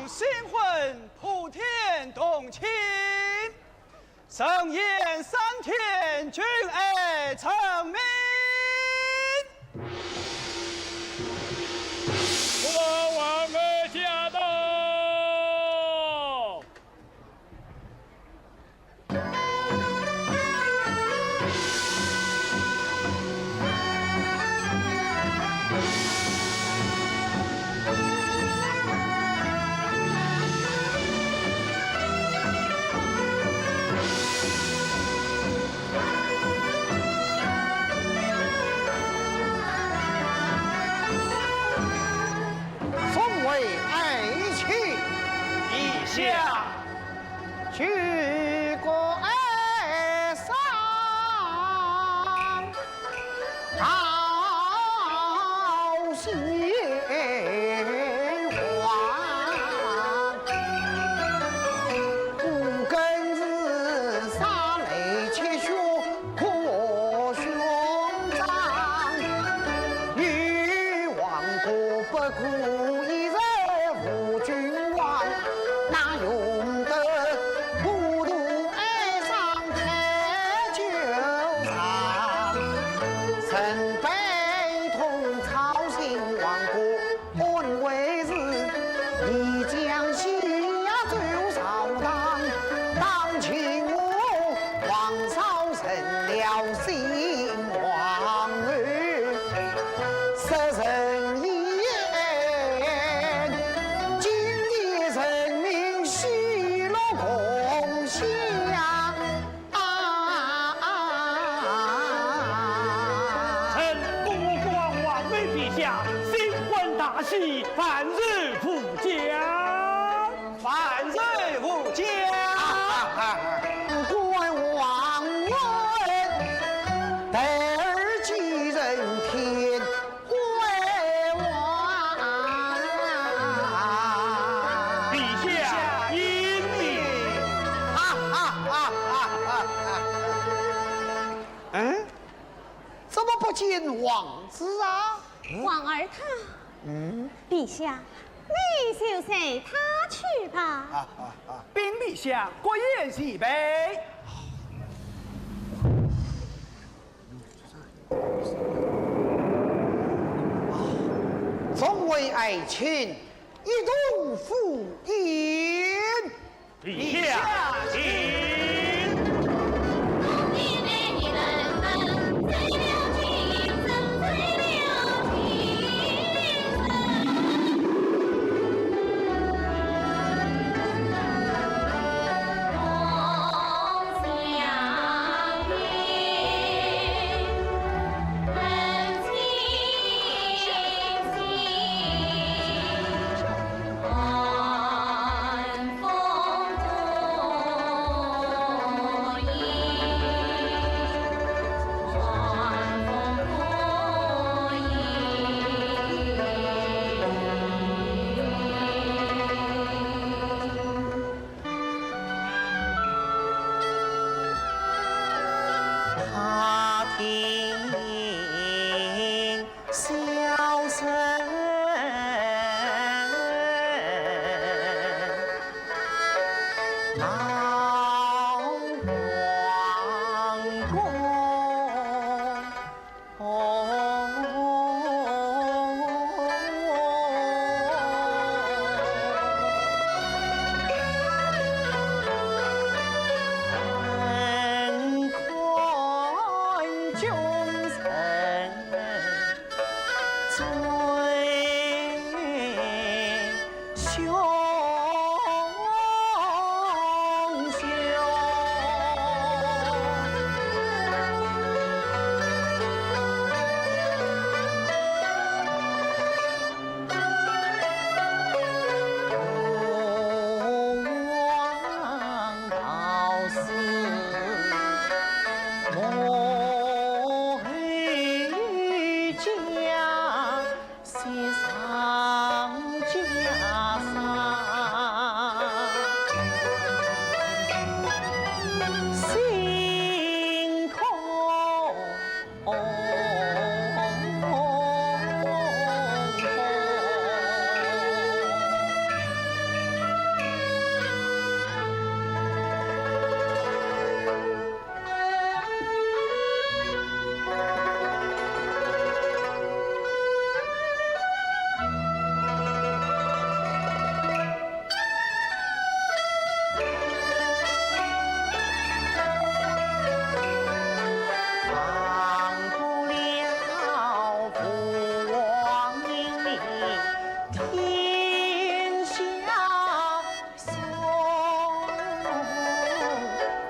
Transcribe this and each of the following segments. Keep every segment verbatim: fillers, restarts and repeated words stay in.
新婚普天同庆，盛宴三天，君爱臣民。我王儿驾到。 众位爱卿。陛下。举国哀伤，报先皇。五更时杀雷切血 破兄长，与亡国不顾一日无君王，哪容得不图哀伤太久长？臣悲痛操心亡国 安危事，你将西夏周朝堂，当今我王朝成了新皇后，失人言，今夜人民喜乐共享。 啊！臣恭贺王后陛下新婚大喜，万寿无疆。万寿无疆。恭贺王后，待儿继承天 为王。陛下英明。哈哈哈哈哈哈！嗯？怎么不见王子啊？王儿他……嗯？陛下，你就随他去吧。啊啊啊！禀陛下，国宴齐备。 众位爱卿，一同赴宴。陛下请。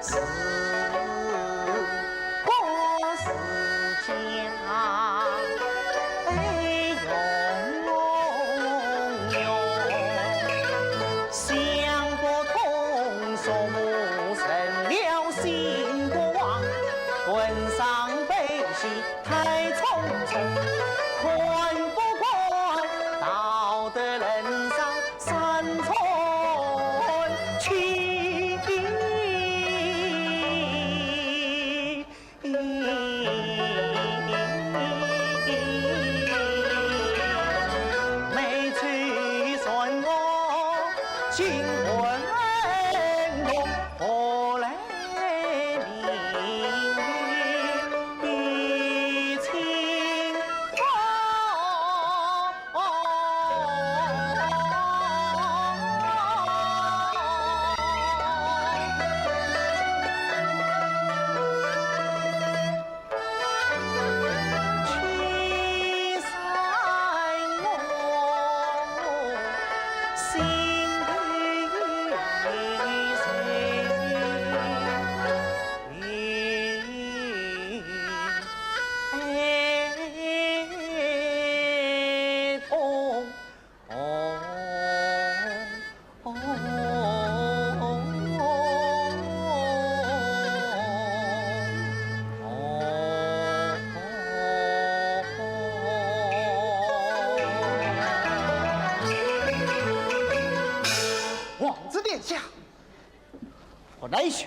不是家，哎呦，想不通，说不成了新国王，魂上背起太冲冲，看不惯道德沦丧三寸七。 王子殿下，我来一下。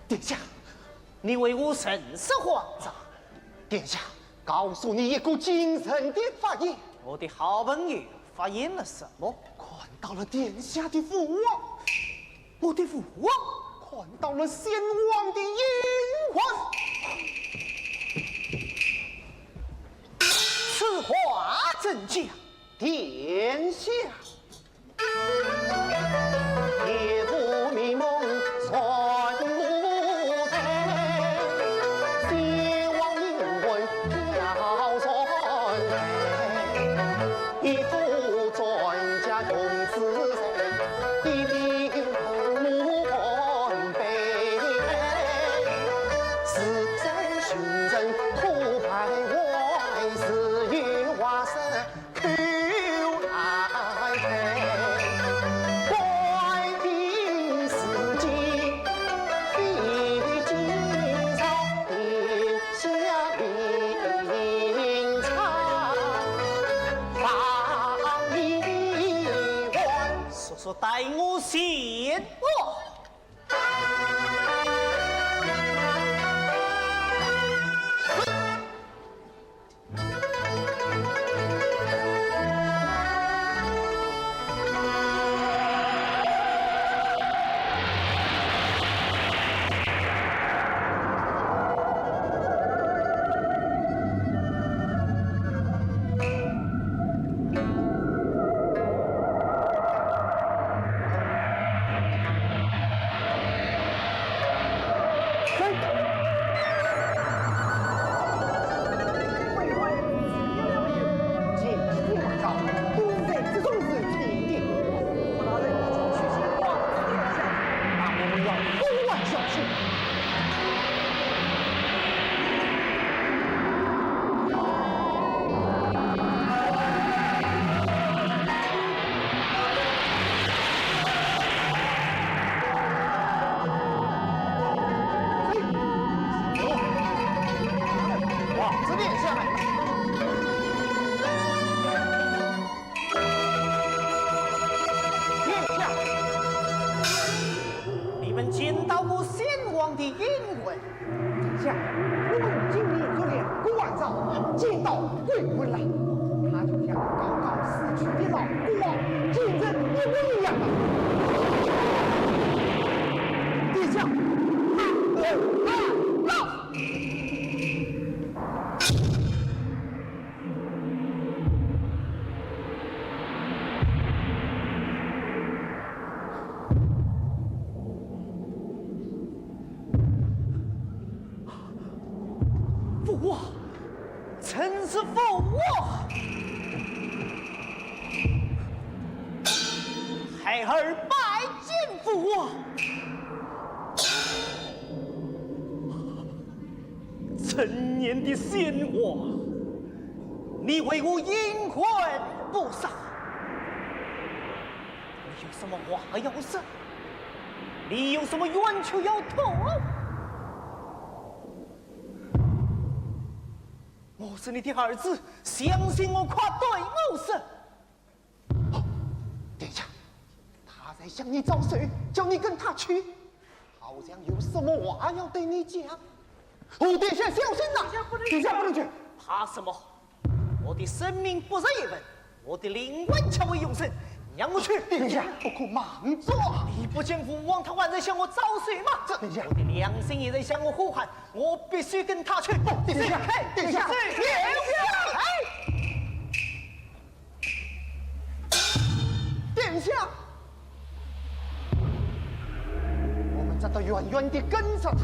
殿下，你为我甚是慌张。殿下，告诉你一个惊人的发现。我的好朋友，发现了什么？看到了殿下的父王。我的父王？看到了先王的阴魂。此话怎讲？殿下。 速速带我前往。 殿下，你们见到过先王的阴魂？殿下，我们今夜做两个晚上，见到鬼魂了。他就像刚刚死去的老国王，精神一模一样啊。殿下，啊，啊，啊！ 父王，臣是父王。孩儿拜见父陈年的鲜花，你为何阴魂不散？你有什么话要说？你有什么冤屈要吐？我是你的儿子，相信我，快对我说。 殿下，他在向你招手，叫你跟他去，好像有什么话要对你讲。哦，殿下小心呐！殿下不能去。怕什么？我的生命不值一文，我的灵魂却为永生。让我去。殿下，不可莽撞。你不见父王他还在向我招手吗？这，殿下，我的良心也在向我呼喊，我必须跟他去。哦，殿下，殿下，殿下，哎！ 殿下，我们只得远远地跟着他。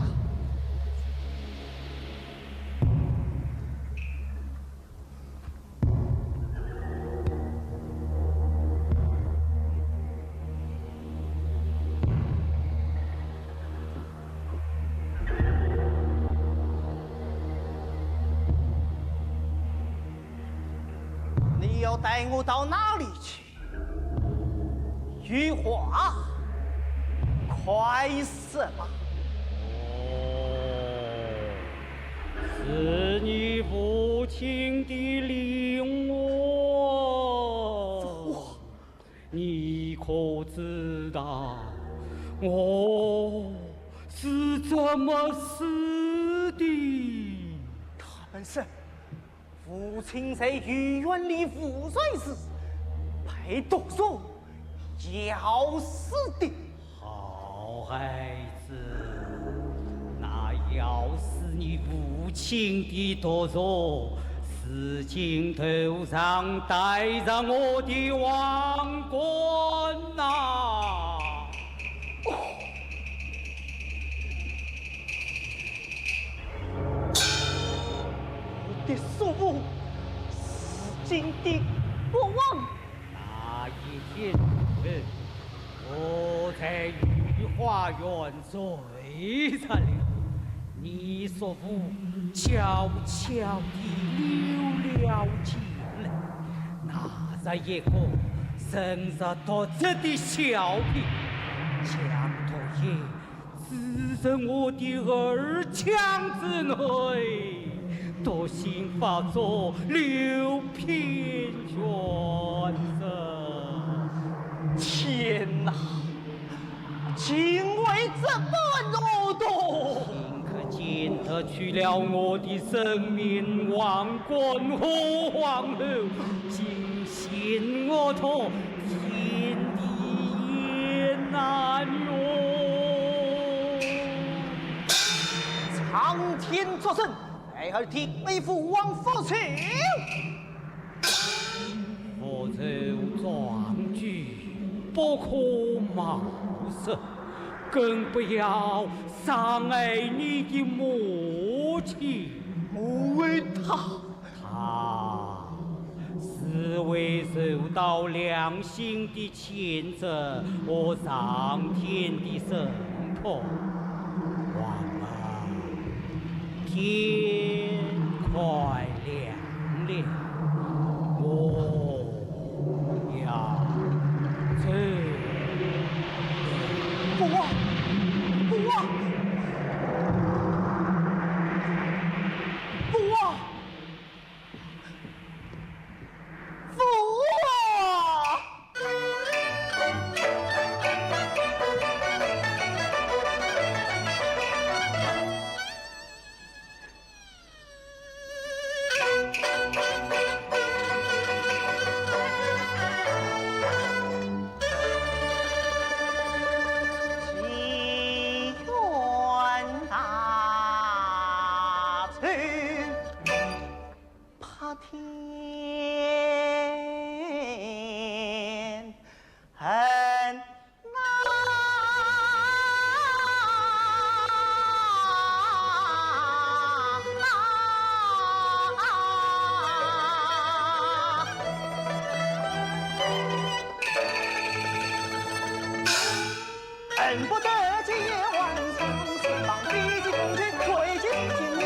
你要带我到哪里去？有话，快说吧。哦，是你父亲的灵魂。父王。你可知道我是怎么死的？他们说， 父亲在御园里午睡时，被毒蛇咬死的。好孩子，那咬死你父亲的毒蛇，如今头上戴着我的王冠呐！ 我的叔父，如今的国王。那一天，我在御花园睡着了，你叔父悄悄地溜了进来，拿着一个盛着毒汁的小瓶，将毒液 注入我的耳腔之内，毒性发作，流鼻血了。天哪，竟会这般恶毒！顷刻间夺去了我的生命，王冠和皇后，今 陷我脱天地也难容。苍天作证，孩儿替父王复仇。复仇壮举，不可冒失，更不要伤害你的母亲。母后她 她是位受到良心的谴责和上天的审判。王啊，天快亮了，我要走了。父王，父王，父王！ 父王！怕天恨啊！恨不得借万丈四方飞机风吹，吹进金陵。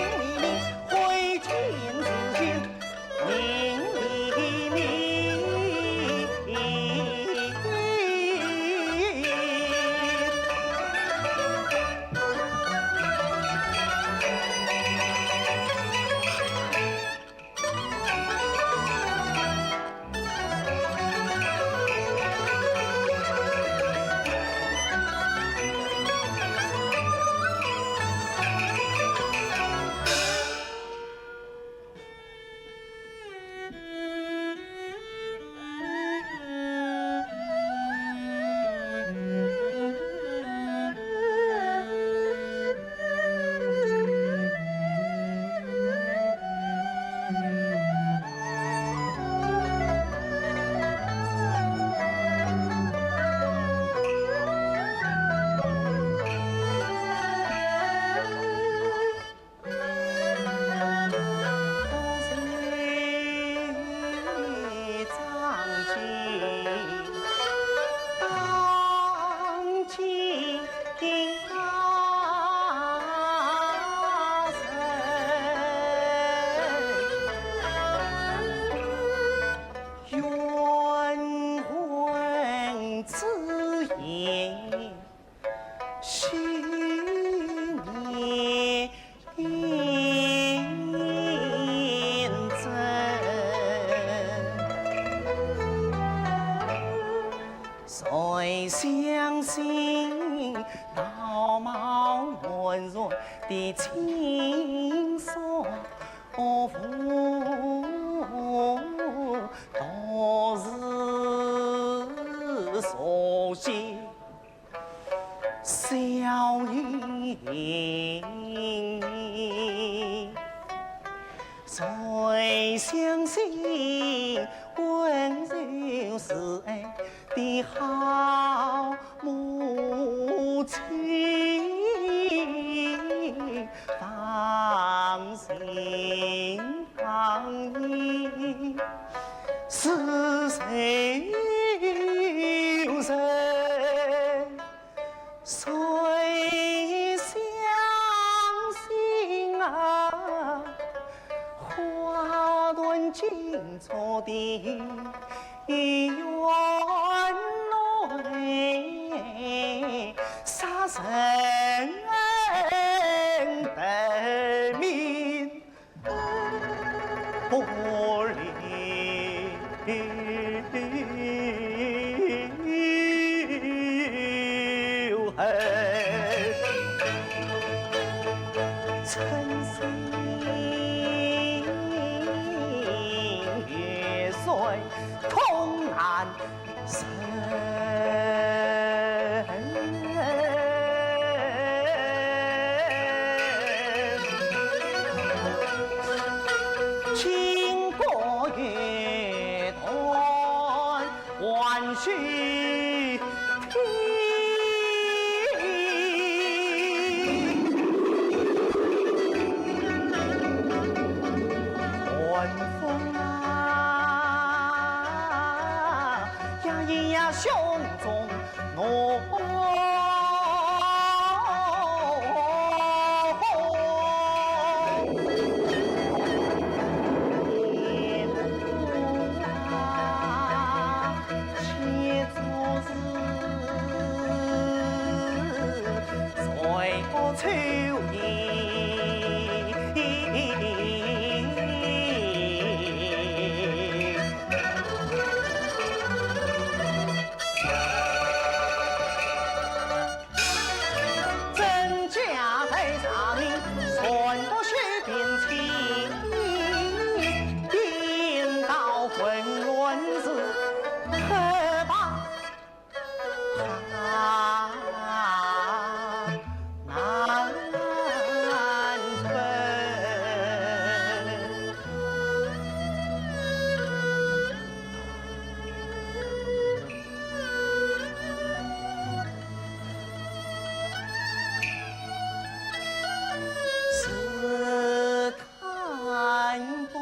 道貌岸然的青山，哦，独是熟悉小影。谁相信温柔是爱 的好母亲，放心放意，是谁有谁，谁相信啊？花断锦 错的冤枉，杀人的命不留痕。 春心月碎，空难成。经过月断 还须听。寒风啊，呀呀呀，胸中怒。 真假在查明，算不虚凭亲。颠倒混乱是可怕，他难分。 是看不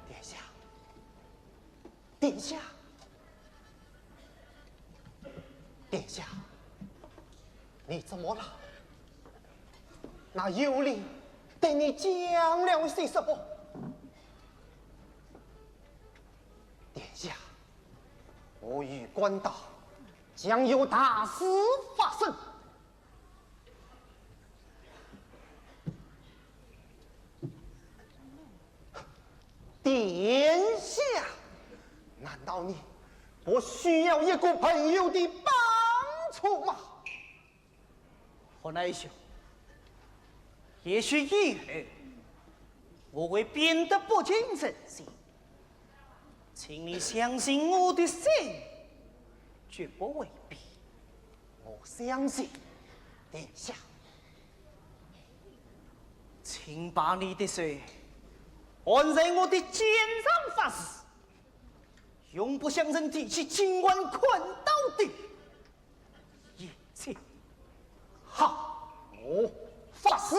殿下，殿下，殿下，你怎么了？那幽灵对你讲了些什么？殿下，我预感到将有大事发生。 殿下，难道你不需要一个朋友的帮助吗？何乃兄，也许以后我会变得不近人情，请你相信我的心，绝不会变。我相信殿下。请把你的手按在我的肩上发誓，永不向人提起今晚看到的一切。好，我发誓。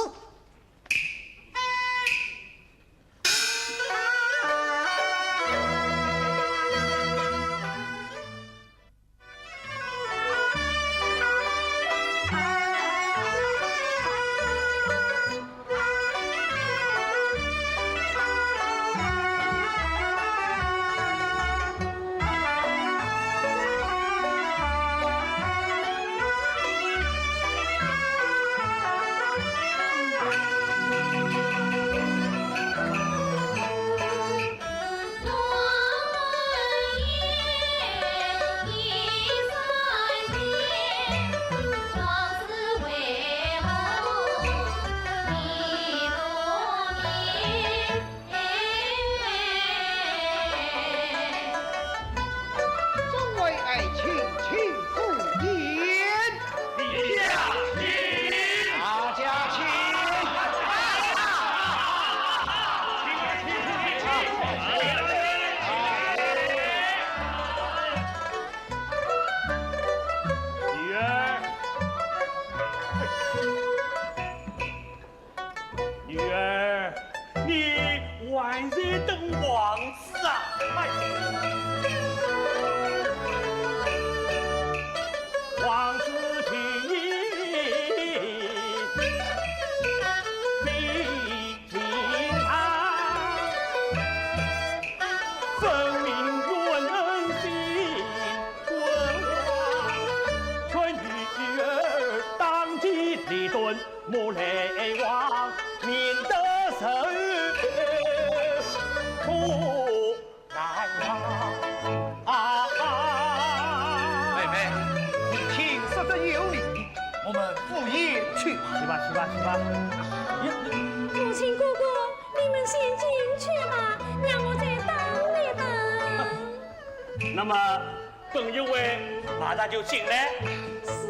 众位爱卿，请赴宴。大家请。大家请。女儿。 女儿，你还在等王子啊？哎，王子去，你听他，分明原恩心，全女儿当机立断。 莫来往，免得受苦难啊！妹妹，你听说这有礼，我们赴宴去吧。去吧，去吧，去吧。母亲、哥哥，你们先进去吧，让我再等一等。那么， 等一会马上就进来。是。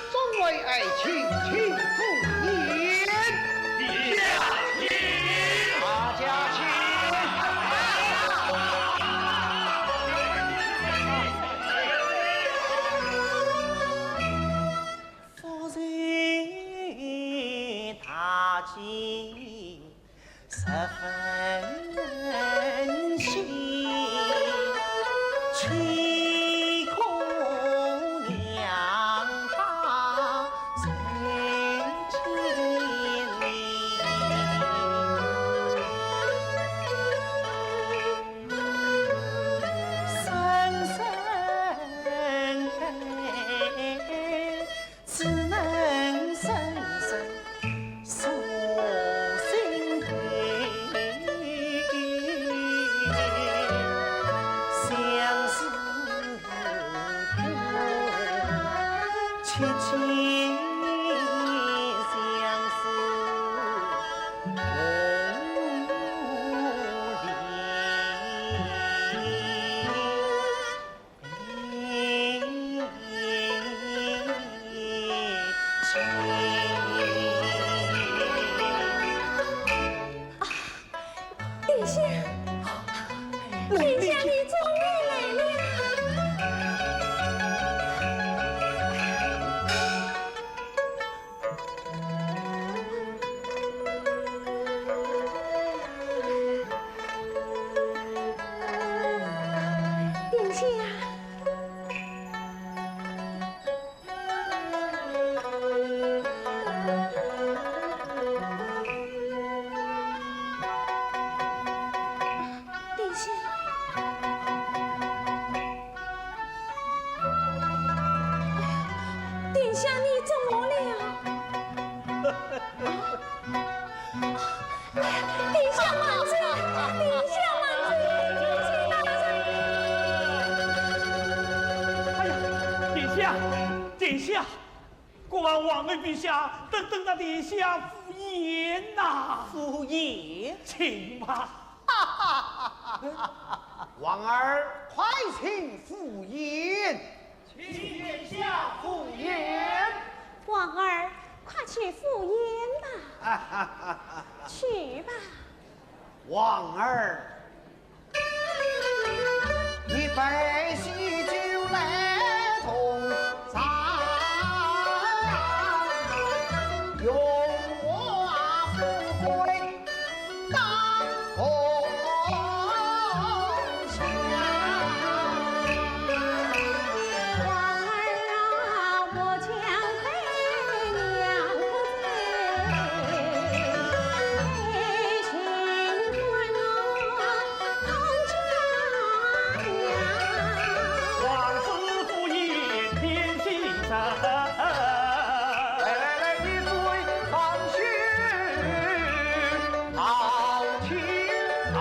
众位爱卿，请赴宴。下请。大家请。夫人大吉。 十分喜，岂可让他人见礼。深深 只能深深诉心悲，相思苦，切切相思梦里。 殿下，殿下，你终于来了。殿下。 殿下，殿下，你怎么了？ 殿下慢走，殿下慢走，殿下慢走。哎呀，殿下，殿下，国王、王后陛下，等，等待殿下赴宴呐。赴宴？请吧。王儿，快请赴宴。 请殿下赴宴。王儿，快去赴宴吧。去吧。王儿，一杯喜酒来同尝，荣华富贵 来来来，一醉方休，好情郎。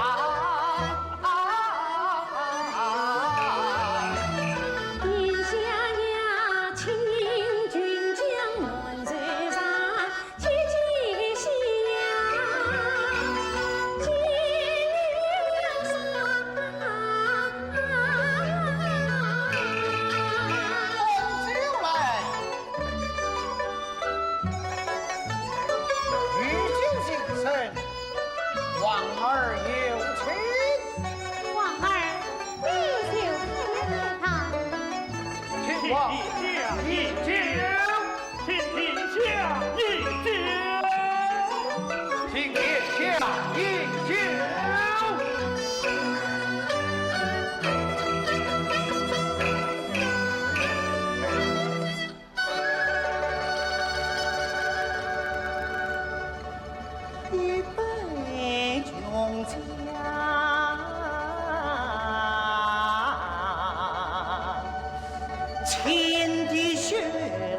天地血泪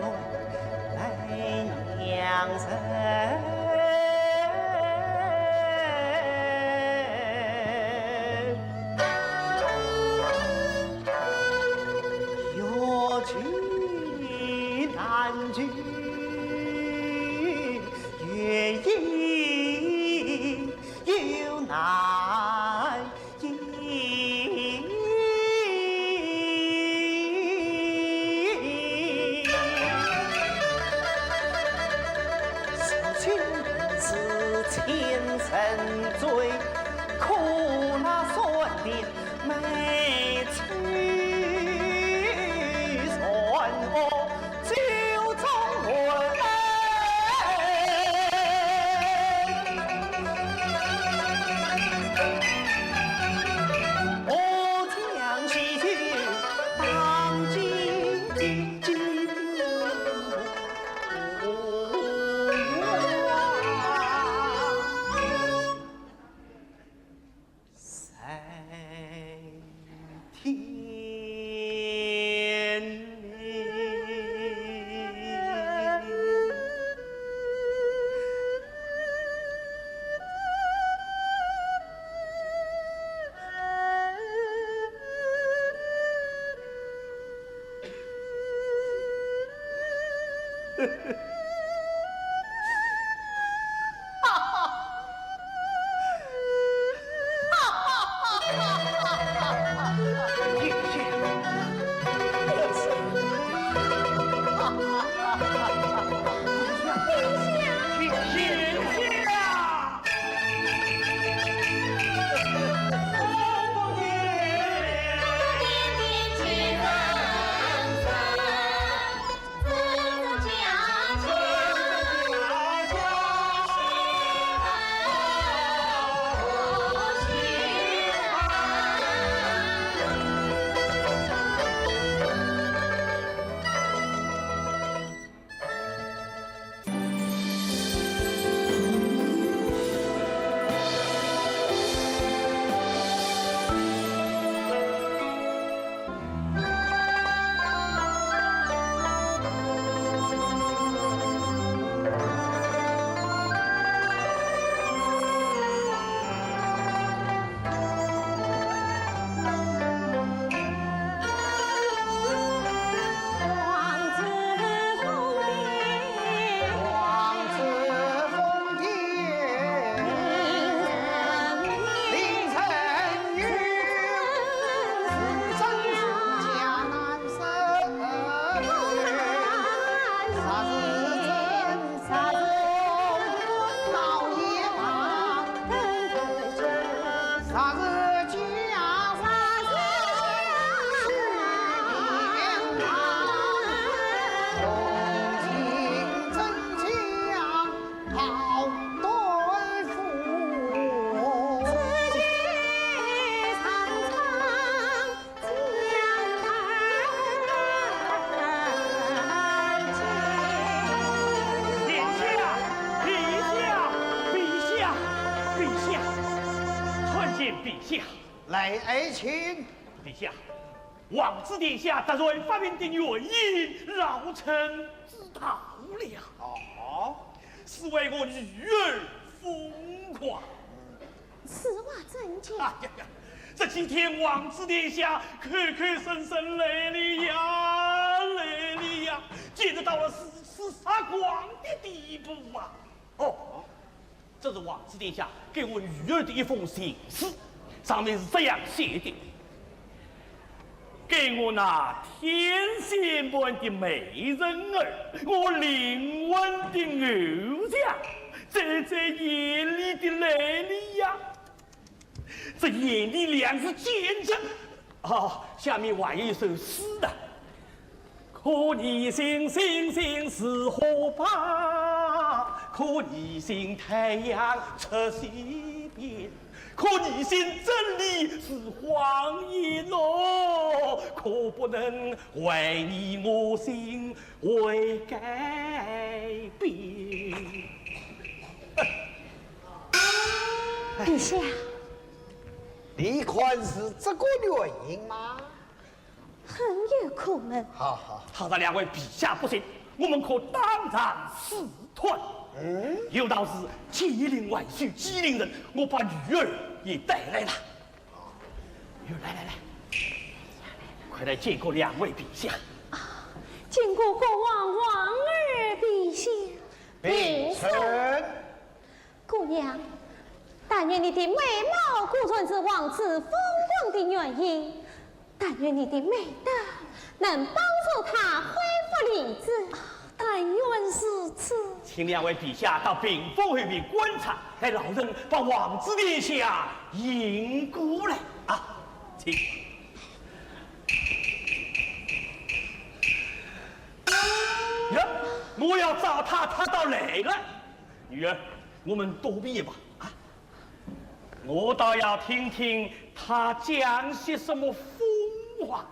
来酿成。越剧难聚，越演又难 殿下，陛下，陛下，陛下，参见陛下。来，爱卿。陛下，皇子殿下突然发病的原因，老臣知道了。哦？是为我女儿疯狂。 此话怎讲？哎呀呀，这几天皇子殿下口口声声来了呀，来了呀，简直到了如此撒谎的地步啊！哦，这是皇子殿下给我女儿的一封情书，上面是这样写的：给我那天仙般的美人儿，我灵魂的偶像，在在眼里的来了呀。 这眼里两字见证。哦，下面还有一首诗的。可疑心，心心似火把，可疑心太阳出西边，可疑心真理是谎言哦，可不能怀疑我心 会改变。陛下，你看是这个原因吗？很有可能。好，好。倘若两位陛下不信，我们可当场试探。嗯？有道是奸佞为首欺凌人，我把女儿也带来了。女儿，来来来，快来见过两位陛下。见过国王、王儿陛下。平身。姑娘，但愿你的美貌果然是王子风光的原因，但愿你的美德能帮助他恢复理智。但愿如此。请两位陛下到屏风后面观察，待老臣把王子殿下引过来啊。请。呀，我要找他，他倒来了。女儿，我们躲避吧。啊，我倒要听听他讲些什么疯话。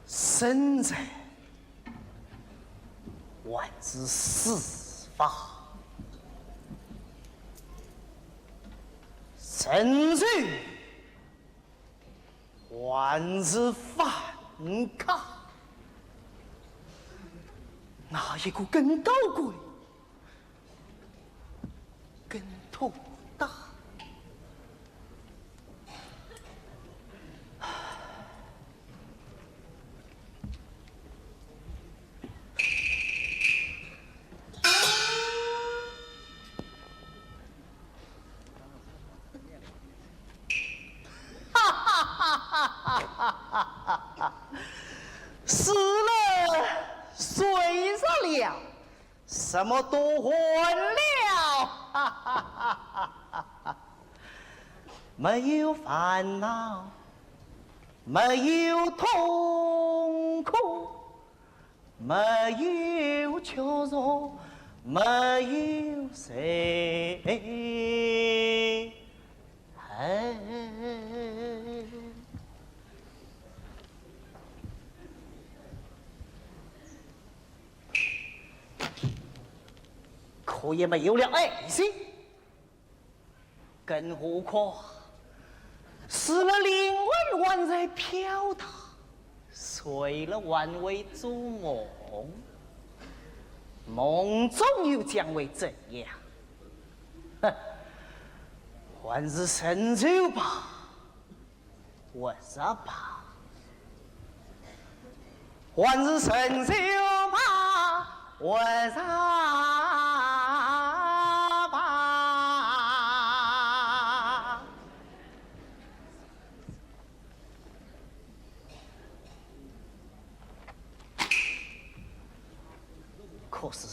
现在还是死法，现在 还是饭卡，哪一个更高贵，更妥当？ 死了，睡着了，什么都换了。没有烦恼，没有痛苦， 没有求助，没有谁。可也没有了爱心。 更何况，死了灵魂还在飘荡，睡了还会做梦，梦中又将会怎样？哼，还是成就吧。 活着吧，还是成就吧，活着吧。可是，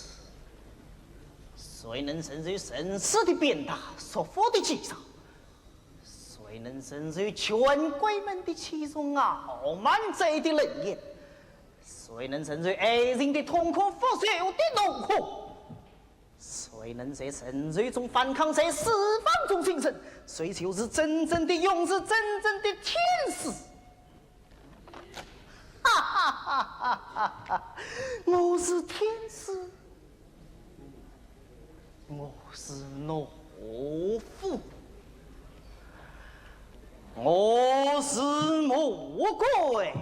谁能承受生死的鞭打，束缚的击杀？ 谁能承受权贵们的欺辱、傲慢者的冷眼？谁能承受爱人的痛苦、复仇的怒火？谁能在沉睡中反抗，在死亡中新生？谁就是真正的勇士，真正的天使？哈哈哈哈哈哈！我是天使， 我是懦夫，我是魔鬼，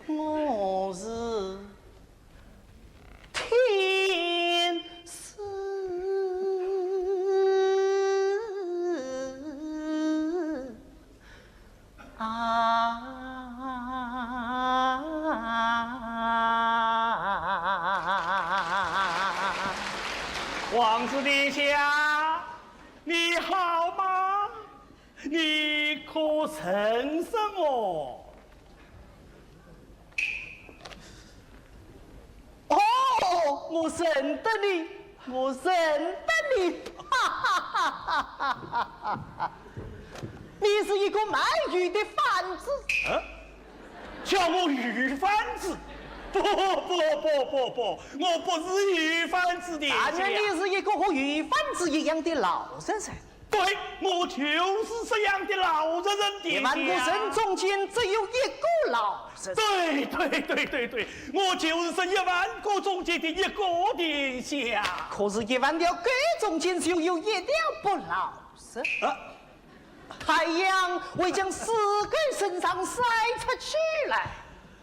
我是天使。 啊！王子殿下，你好吗？你可认识我？哦，我认得你。我认得你，哈哈哈哈哈哈！你是一个卖鱼的贩子。啊？叫我鱼贩子？不不不不不，我不是鱼贩子的。但愿你是一个和鱼贩子一样的老实人。对，我就是这样的老实人，殿下。一万个人中间只有一个老实人。对对对对对，我就是这一万个中间的一个，殿下。可是，一万条狗中间就有一条不老实。啊，太阳会将死狗身上晒出去来。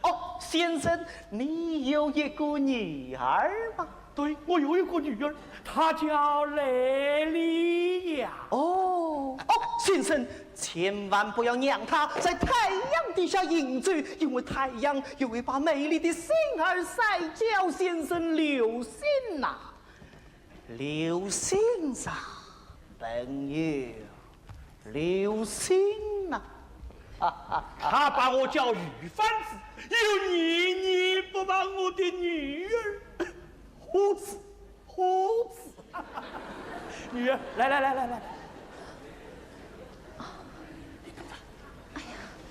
哦，先生，你有一个女儿吗？对，我有一个女儿，她叫蕾莉亚。哦哦，先生，千万不要让她在太阳底下饮酒，因为太阳也会把美丽的心儿晒焦。先生留心呐。留心呐，朋友，留心呐。她把我叫鱼贩子，又年年不把我的女儿，胡子，胡子。女儿，来来来来来。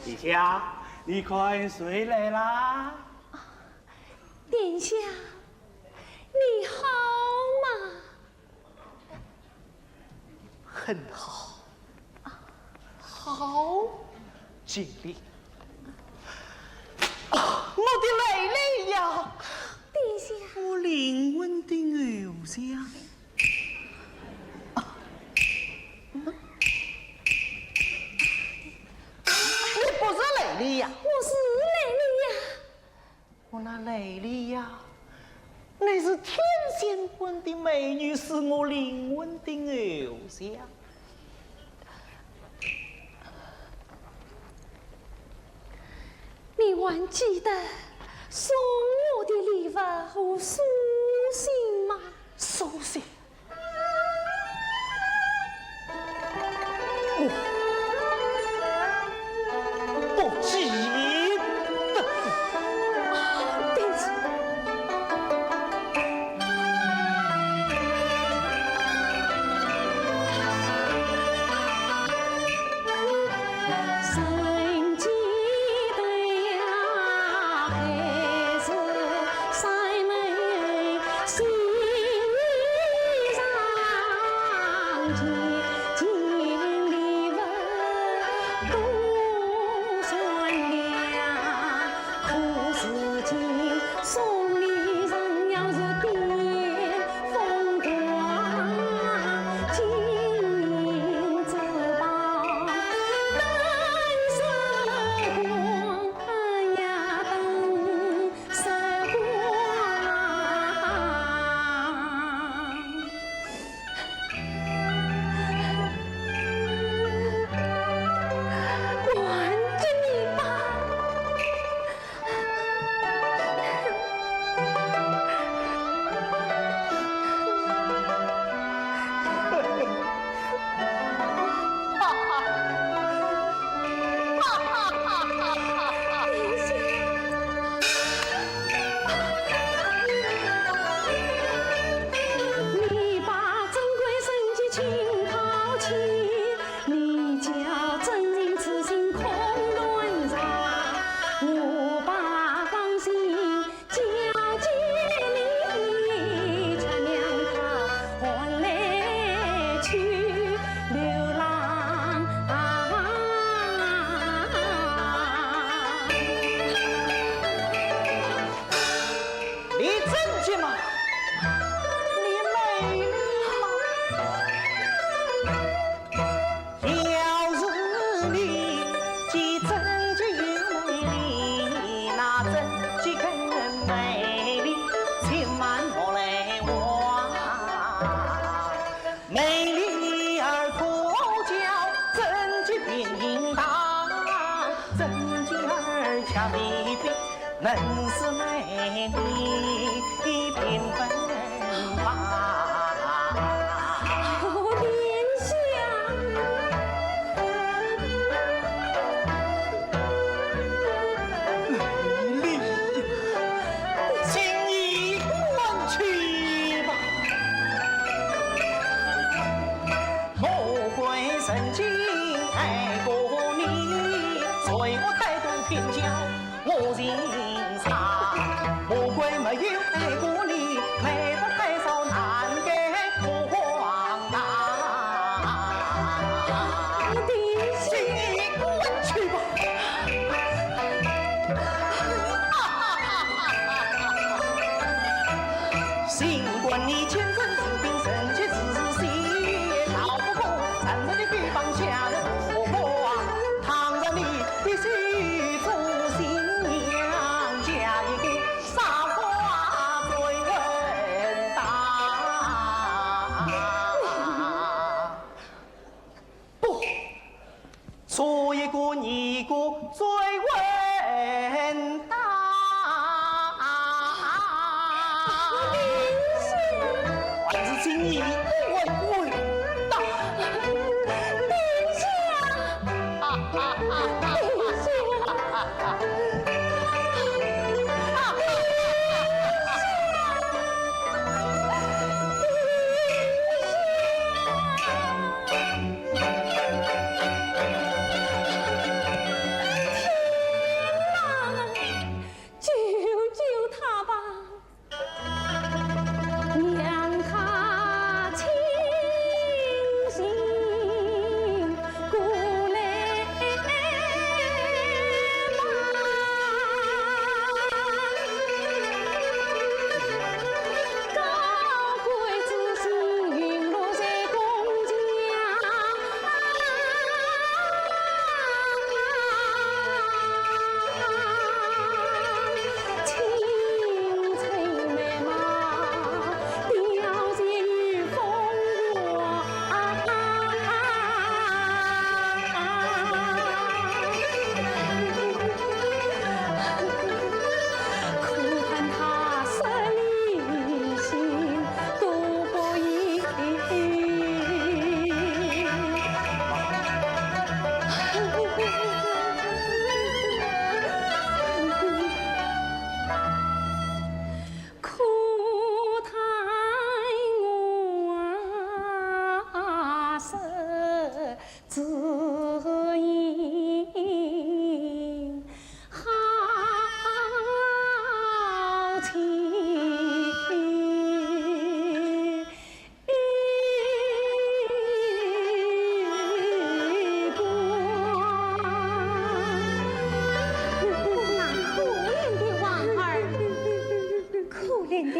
殿下，你看谁来啦？殿下，你好吗？很好。好，经理。啊，我的蕾莉呀，殿下，我灵魂的偶像。你不是蕾莉呀？我是蕾莉呀。我那蕾莉呀，你是天仙般的美女，是我灵魂的偶像。你还记得送我的礼物和书信吗？书信？不记得。对不起。你贞洁吗？你美丽吗？要是你既贞洁又美丽，那贞洁更美丽，千万莫来忘。美丽儿可教贞洁并应当，贞洁儿家未必能使美丽平分吧。殿下。你，请你滚去吧。曾经爱过你，罪恶太多，偏教我情伤。我怪没有爱过你，美得太少，难改过荒唐。我的心，你滚去吧！ 尽管你千真万确，人皆自私，逃不过残忍的臂膀下的目光。倘若你必须做新娘，嫁一个傻瓜最稳当。 不，做一个尼姑最稳当。还是请你滚滚蛋。殿下，殿下。 天哪，救救他吧！让他清醒过来吧。 那可怜的王二，可怜的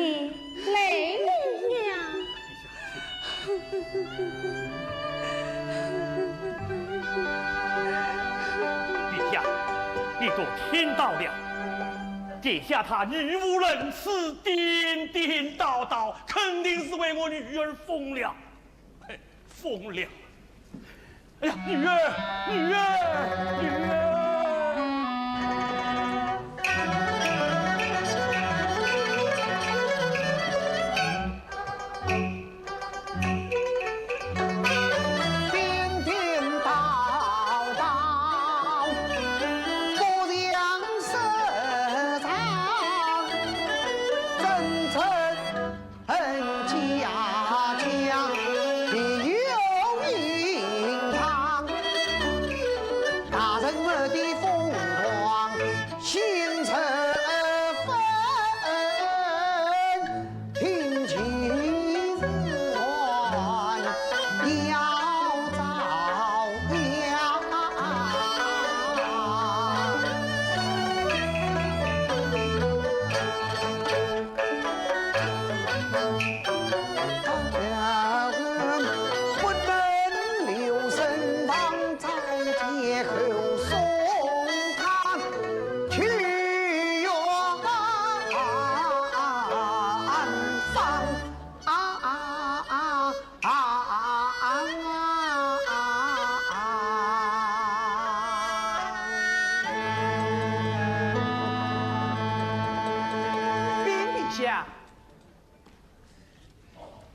泪流呀。 陛下，你都听到了。殿下他语无伦次，颠颠倒倒，肯定是为我女儿疯了。嘿，疯了！哎呀，女儿，女儿，女儿！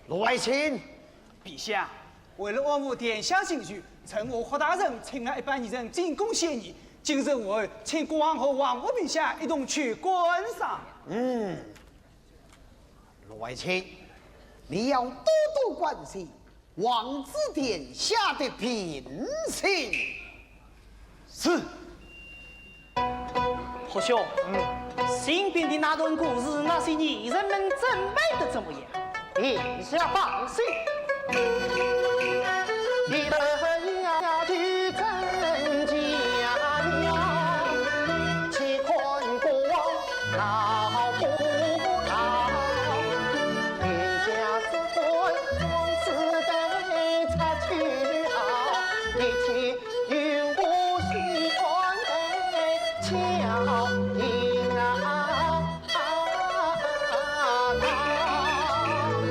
罗爱卿。陛下，为了安抚殿下情绪，臣下霍大人请来一班女人进宫献艺。今日我儿请国王和王后陛下一同去观赏。嗯，罗爱卿，你要多多关心王子殿下的病情。是。侯兄，嗯。新编的那段故事，那些艺人们准备得怎么样？ 殿下放心。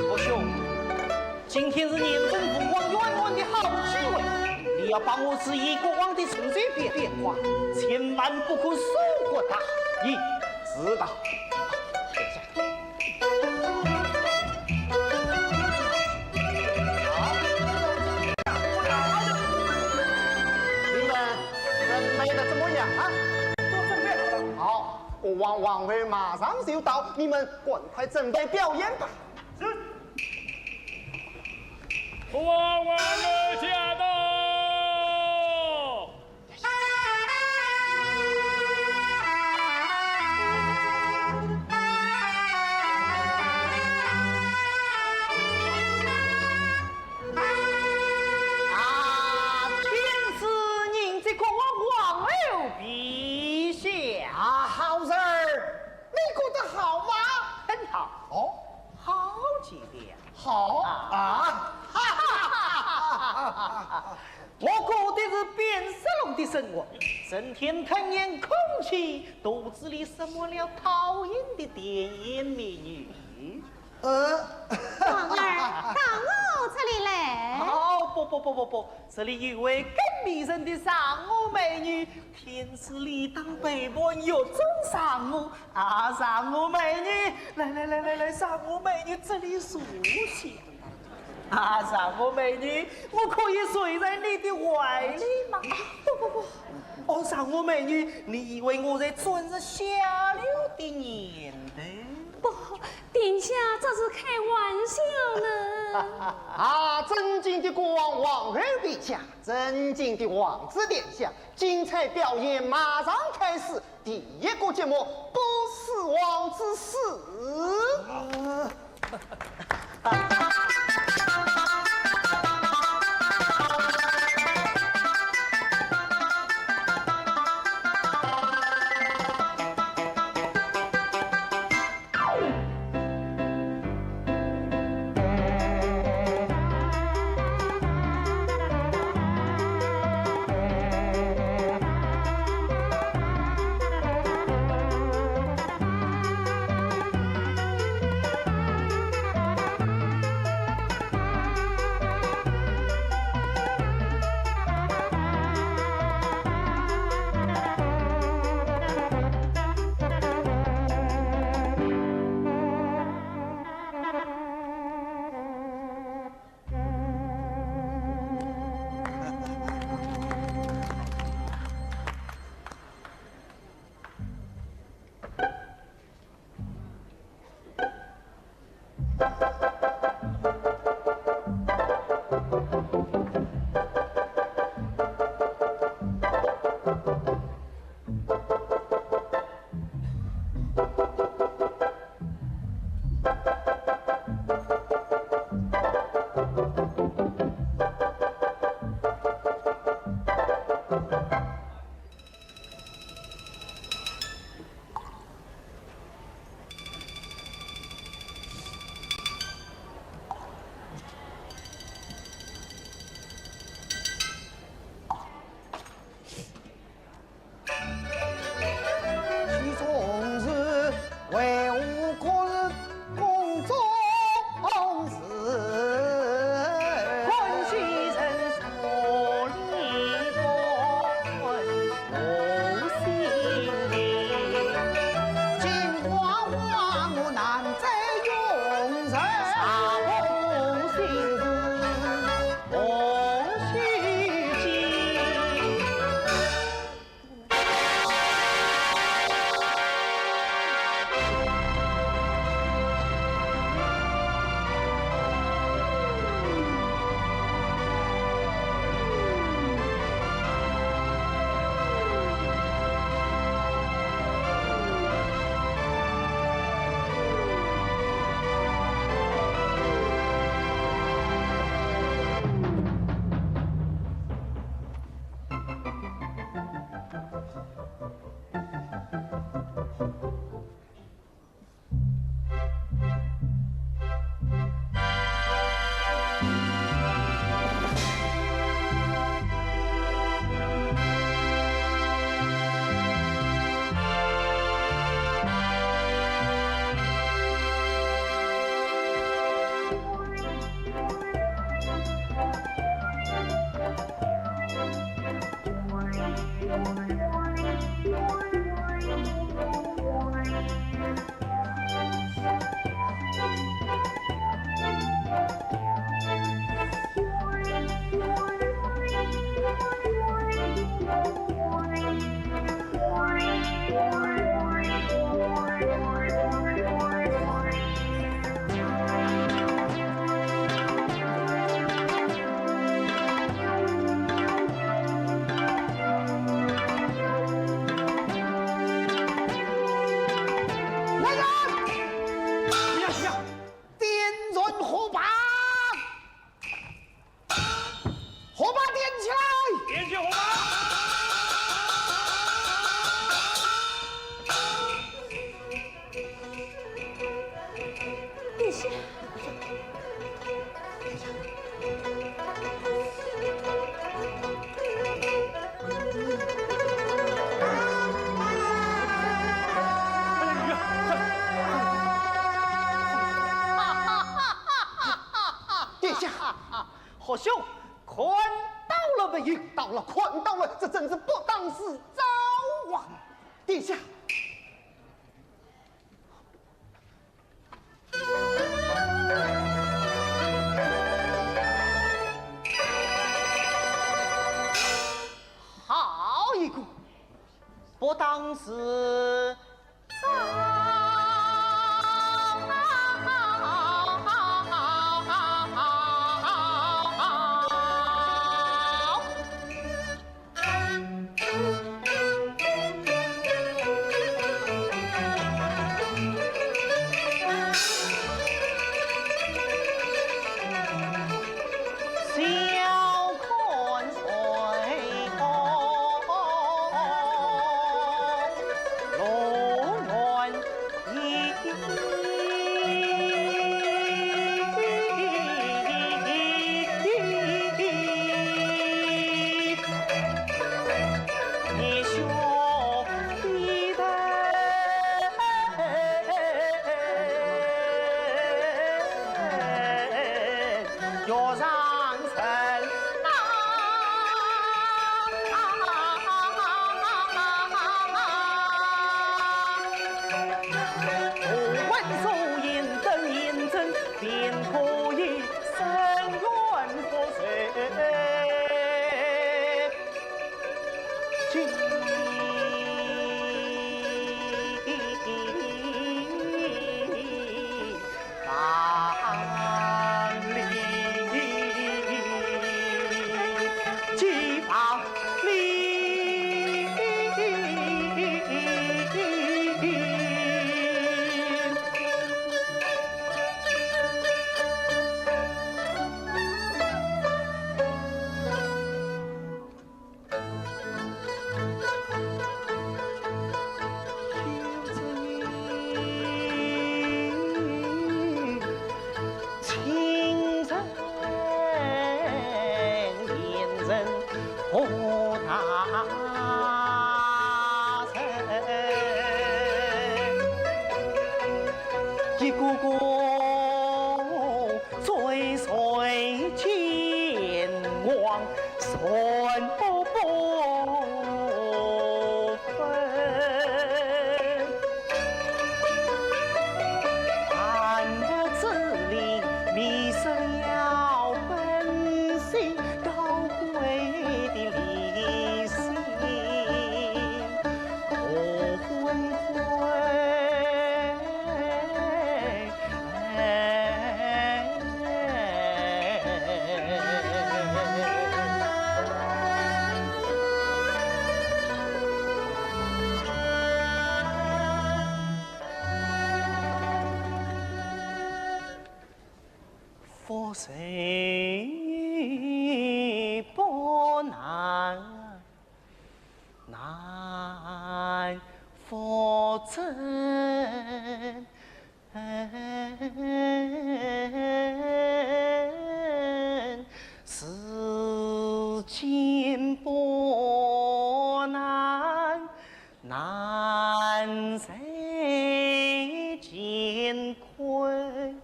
侯兄， 今天是严嵩复王冤案的好机会，你要把我质疑国王的罪状变变化，千万不可疏忽大意。知道。你们准备得怎么样啊？都准备好了。好，国王、王后马上就到，你们赶快准备表演吧。 是。国王，王后驾到！啊，天子迎接国王、王后陛下。啊，好人儿， 你觉得好吗？很好。哦？好极了。好啊。啊。我觉得是变色龙的生活，整天吞咽空气，肚子里塞满了讨厌的甜言蜜语。呃。王儿，到我这里来。哦，不不不不不，这里有位更迷人的上好美女，天子里当陪伴，玉中上好。 啊，上好美女，来来来来来，上好美女，这里坐下。啊，上好美女，我可以睡在你的怀里吗？不不不，哦，上好美女，你以为我在钻石下流的念头？不，殿下，这是开玩笑呢。啊，尊敬的国王、王后陛下，尊敬的王子殿下，精彩表演马上开始。 第一个节目，不死王之死。国兄，看到了没有？到了，看到了，这真是不当自招啊！殿下，好一个不当自 一个个 追随秦王寸步不分。暗伏子陵，密室要分析高贵的理性。 覆水不难，难覆舟。世间波难， 难在乾坤，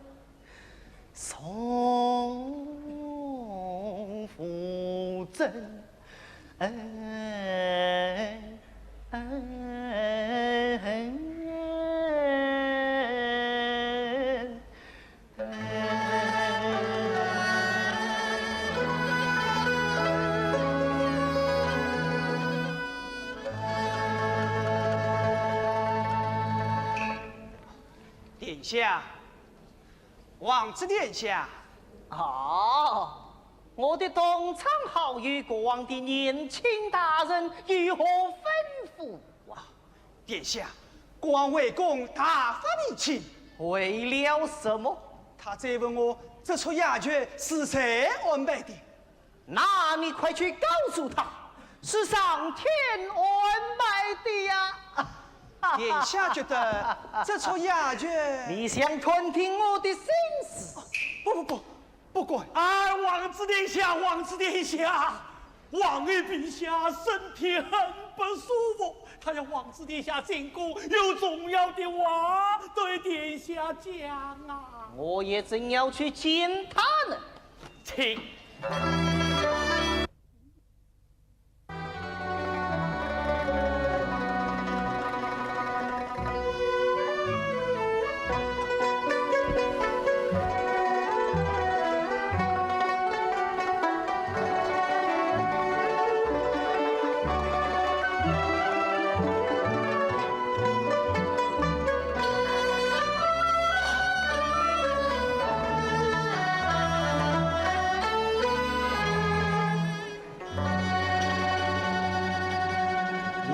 宋ful贞。殿下，皇子殿下。哦，我的同窗好友，国王的年轻大人，有何吩咐啊？ 殿下，国王回宫大发脾气。为了什么？他追问我这出哑剧是谁安排的。那你快去告诉他，是上天安排的呀。殿下觉得这出哑剧……你想探听我的心思？不，不，不， 不敢。啊，皇子殿下，皇子殿下，皇后陛下身体很不舒服，她要皇子殿下进宫，有重要的话对殿下讲啊。我也正要去见她呢。请。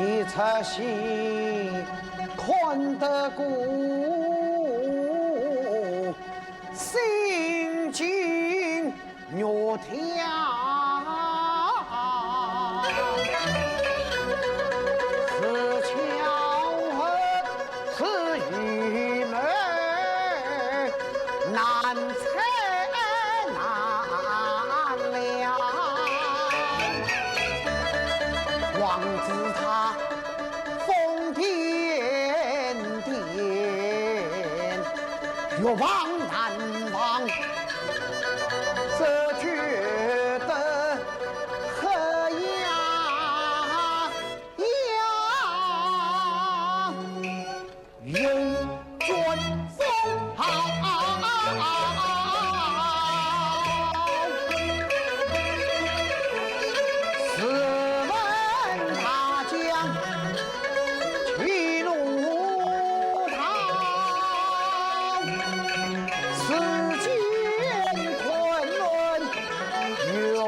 一出戏看得过，心惊肉跳。是巧合，是愚昧，难猜难料。王子他疯癫癫，越望难忘，这觉得黑呀呀。 云卷风。试问大将气怒道，世间昆仑 哟，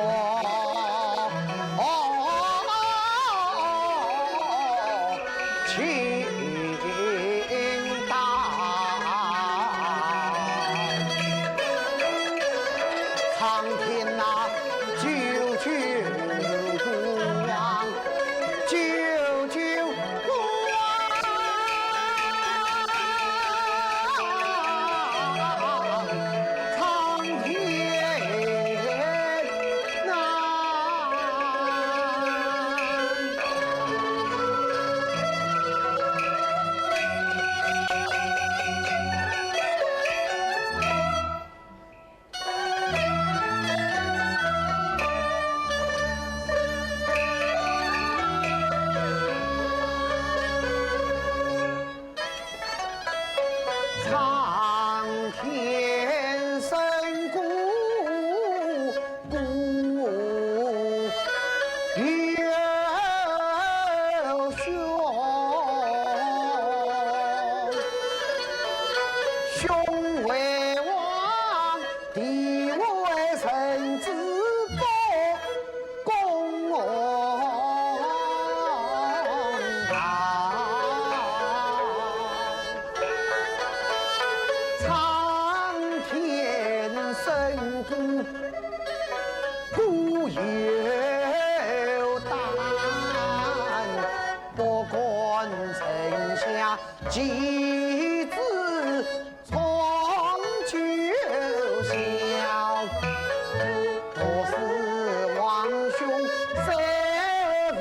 请到苍天呐，救救我！ 救救我！苍天呐！苍天深谷，谷有凶，凶为王， 地为臣之不公道。苍天深谷，谷有胆，不敢臣下其子 从九霄，不是王兄谁无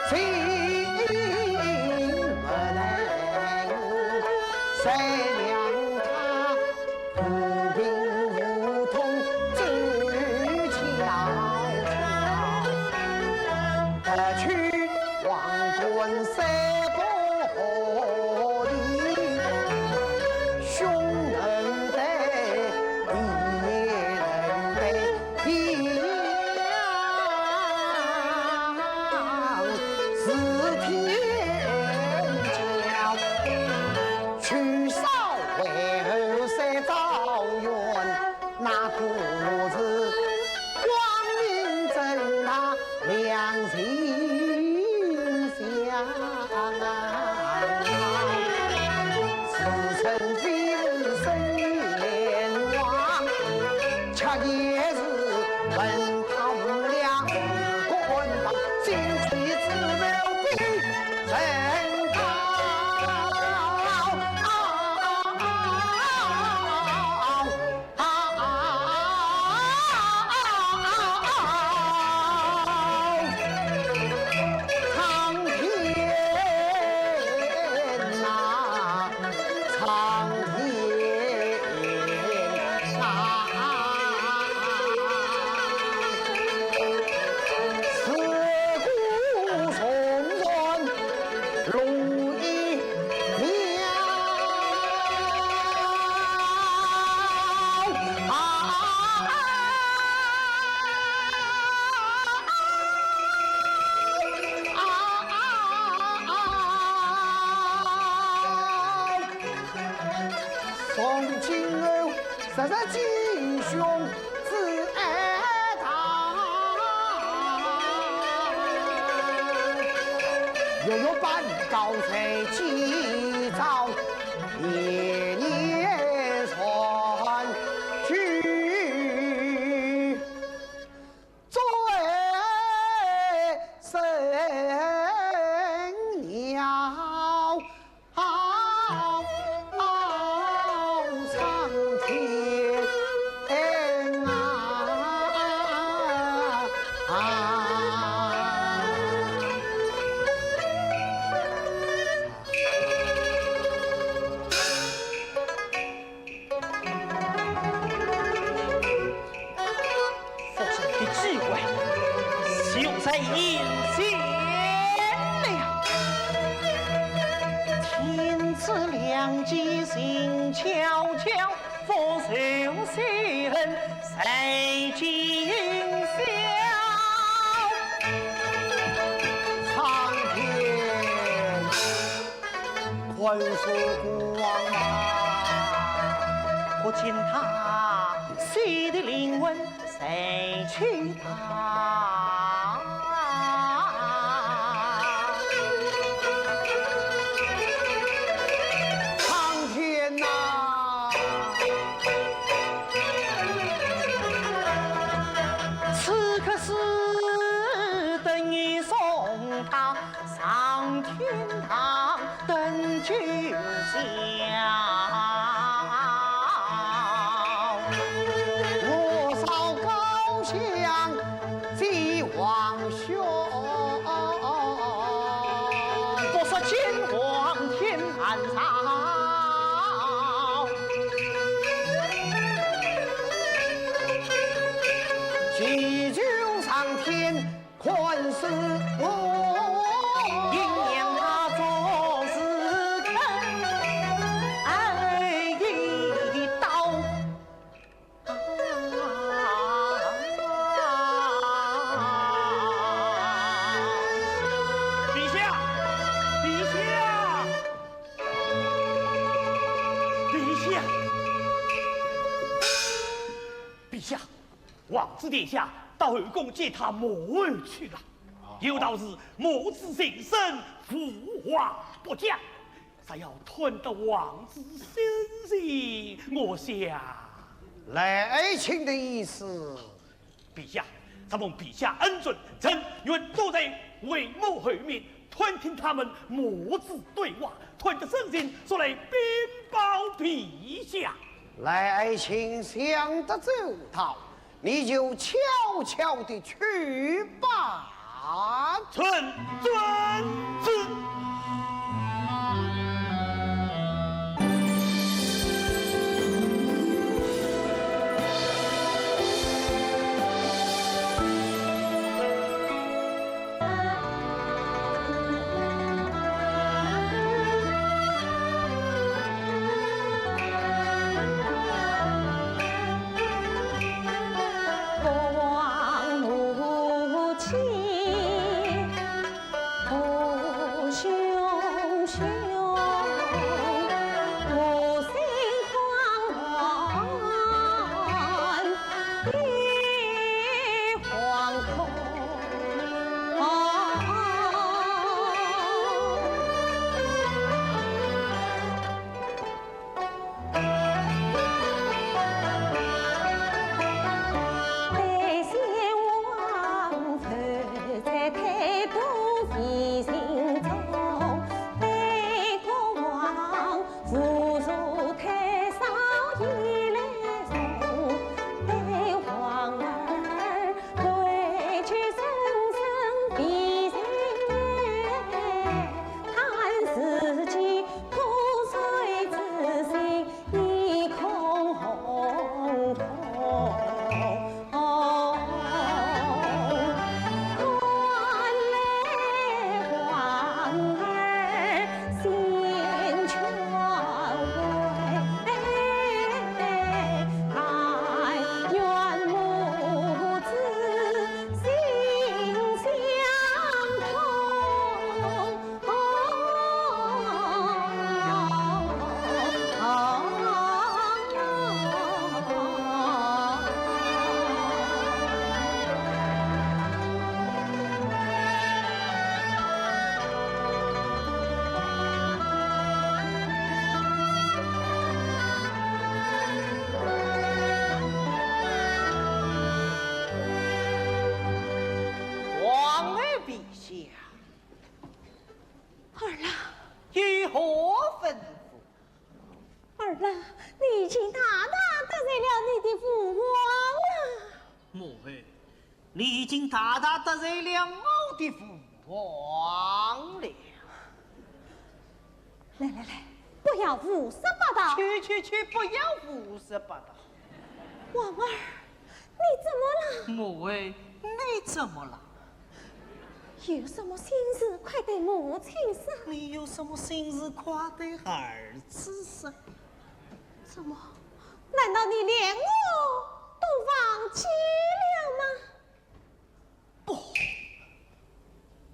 情，不能谁让他无凭无痛走悄悄。 得去王冠三个号里，兄能得，弟也能得，一样是天骄。取少为后三赵元， 那可是光明正大良心想。自称非是圣贤王，却也是文韬武略官方，心机之妙比人高。今后日日吉凶之哀堂，月月半告在今朝，夜夜传去。 最深了苍天啊！ 复仇的机会就在眼前了。天赐良机静悄悄，复仇雪恨在今宵。苍天！ 宽恕孤王啊！不见他死的灵魂谁去讨？苍天呐！ 此刻是等于送到上天堂等九霄，火烧高墙祭皇兄，不说金王天下朝。 祈求上天宽恕我。一念他总是肯挨一刀。陛下，陛下，陛下，陛下， 王子殿下到后宫见他母后去了。有道是母子情深，无话不讲。若要探得王子心情，我想……来，爱卿的意思？陛下，承蒙陛下恩准，臣愿躲在为母后面，探听他们母子对话，探得真情，速来禀报陛下。来，爱卿想得周到，你就悄悄地去吧。臣遵旨。下。二郎，有何吩咐？二郎，你已经大大得罪了你的父王了。母后，你已经大大得罪了我的父王了。来来来，不要胡说八道。去去去，不要胡说八道。王儿，你怎么了？母后，你怎么了？有什么心事，快对母亲说。你有什么心事，快对儿子说。怎么？难道你连我都忘记了吗？不，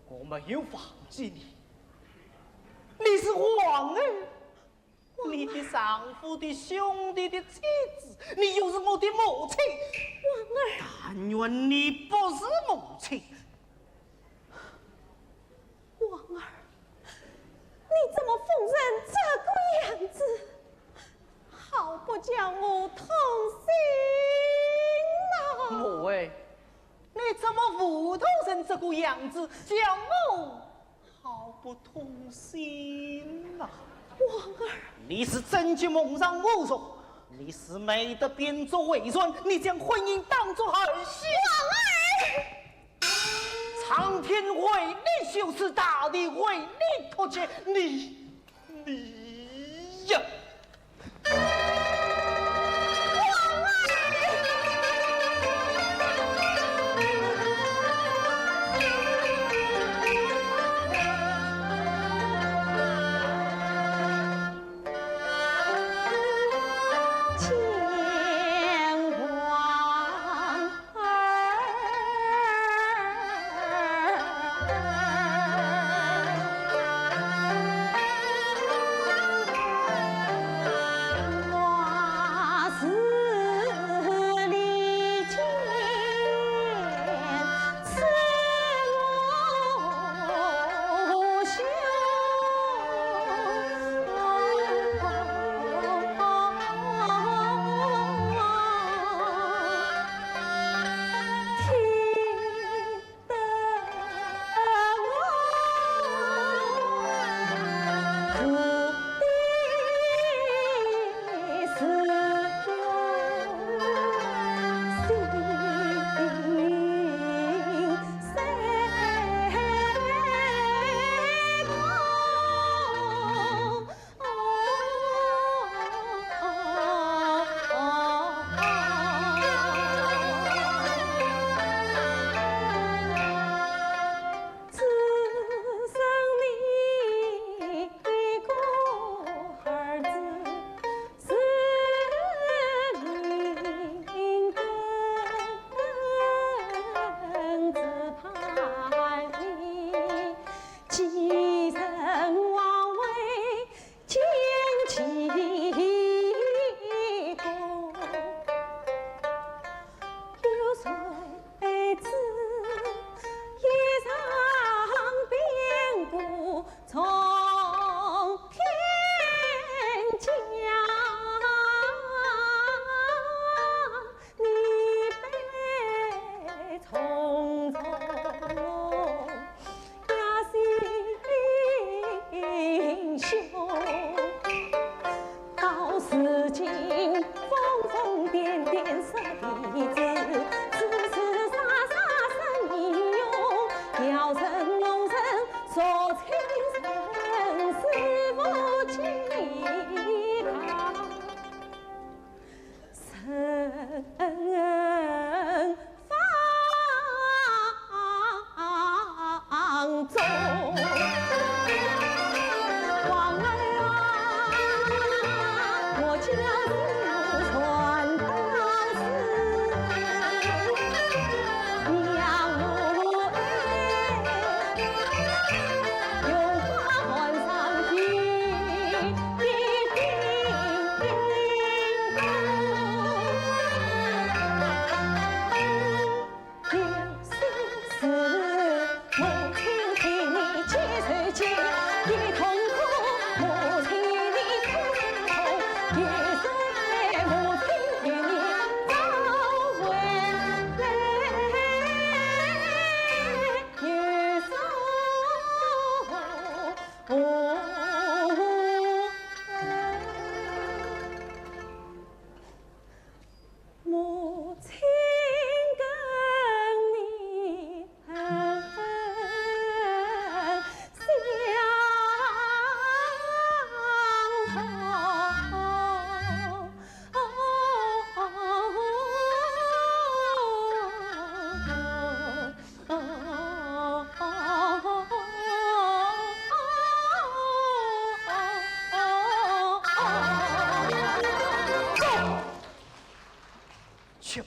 我没有忘记你。你是皇后，你的丈夫的兄弟的妻子，你又是我的母亲。王儿，但愿你不是母亲。王儿，你怎么疯成这个样子？好不叫我痛心呐！母后，你怎么糊涂成这个样子，叫我好不痛心呐？王儿，你是贞洁梦上无数，你是美德变作伪善，你将婚姻当作儿戏。王儿，苍天为你修此，大地为你托起，你，你呀！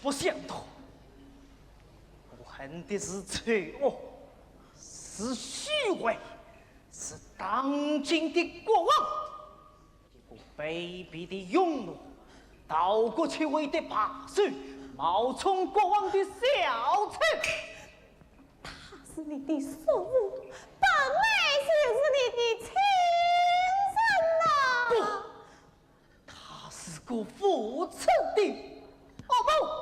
不想到，我恨的是丑恶，是虚伪，是当今的国王。一个卑鄙的庸奴，到国去为的罢手，冒充国王的小丑。他是你的叔父，本来就是你的亲生啊！不，他是个无耻的恶魔。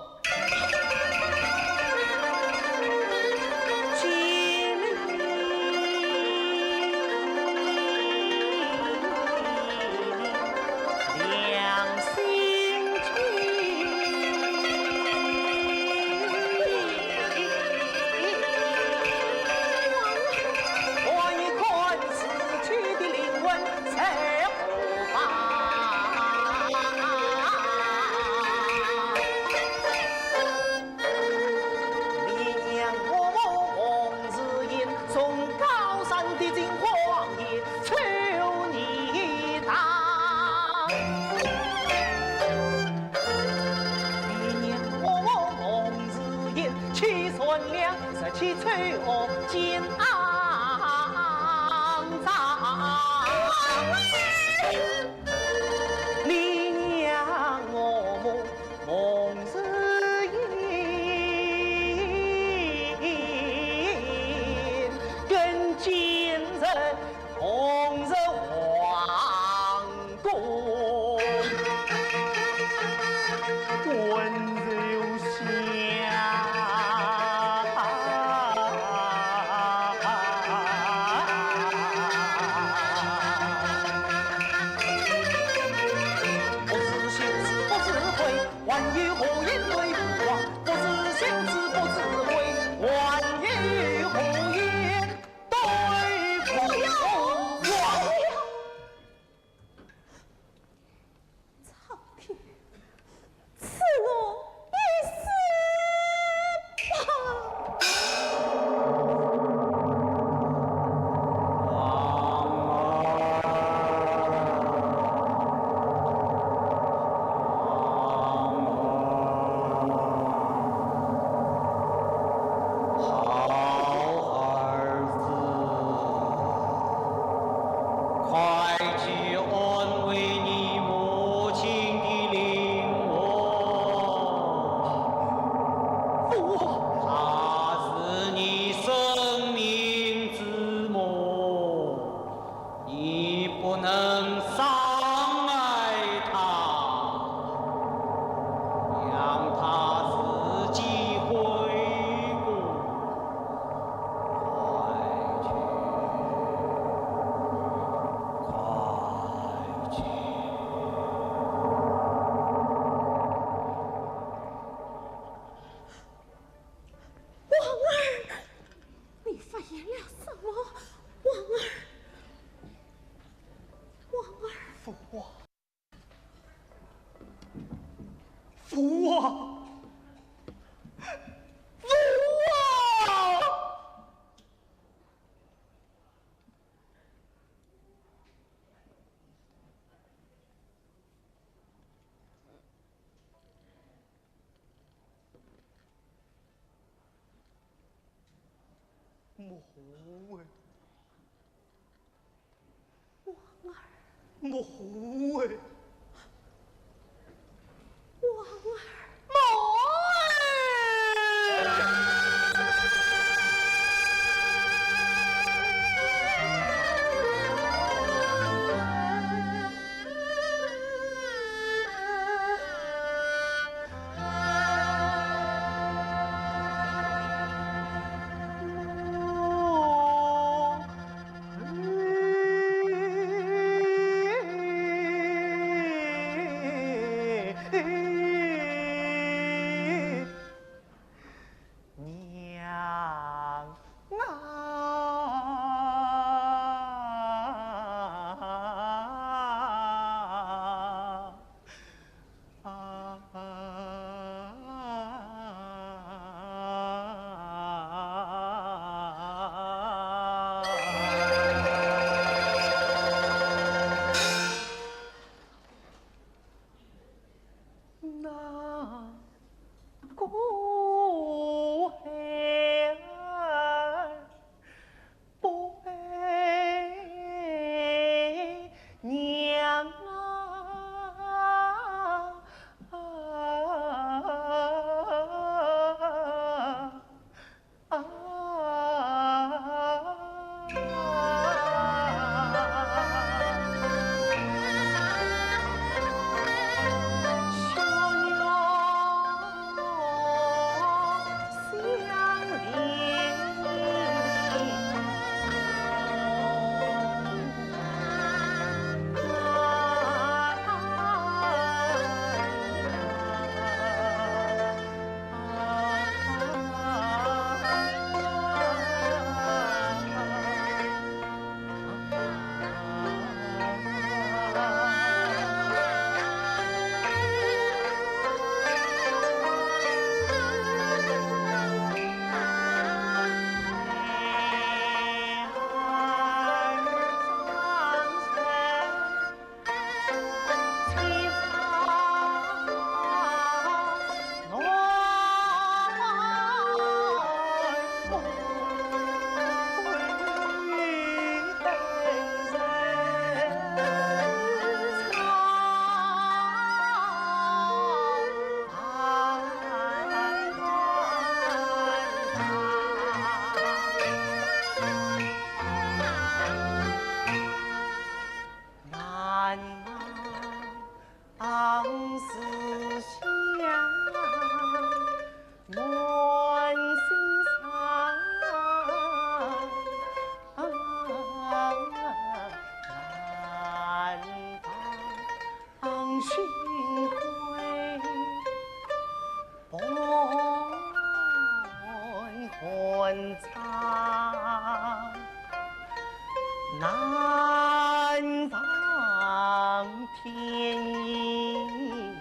南望天意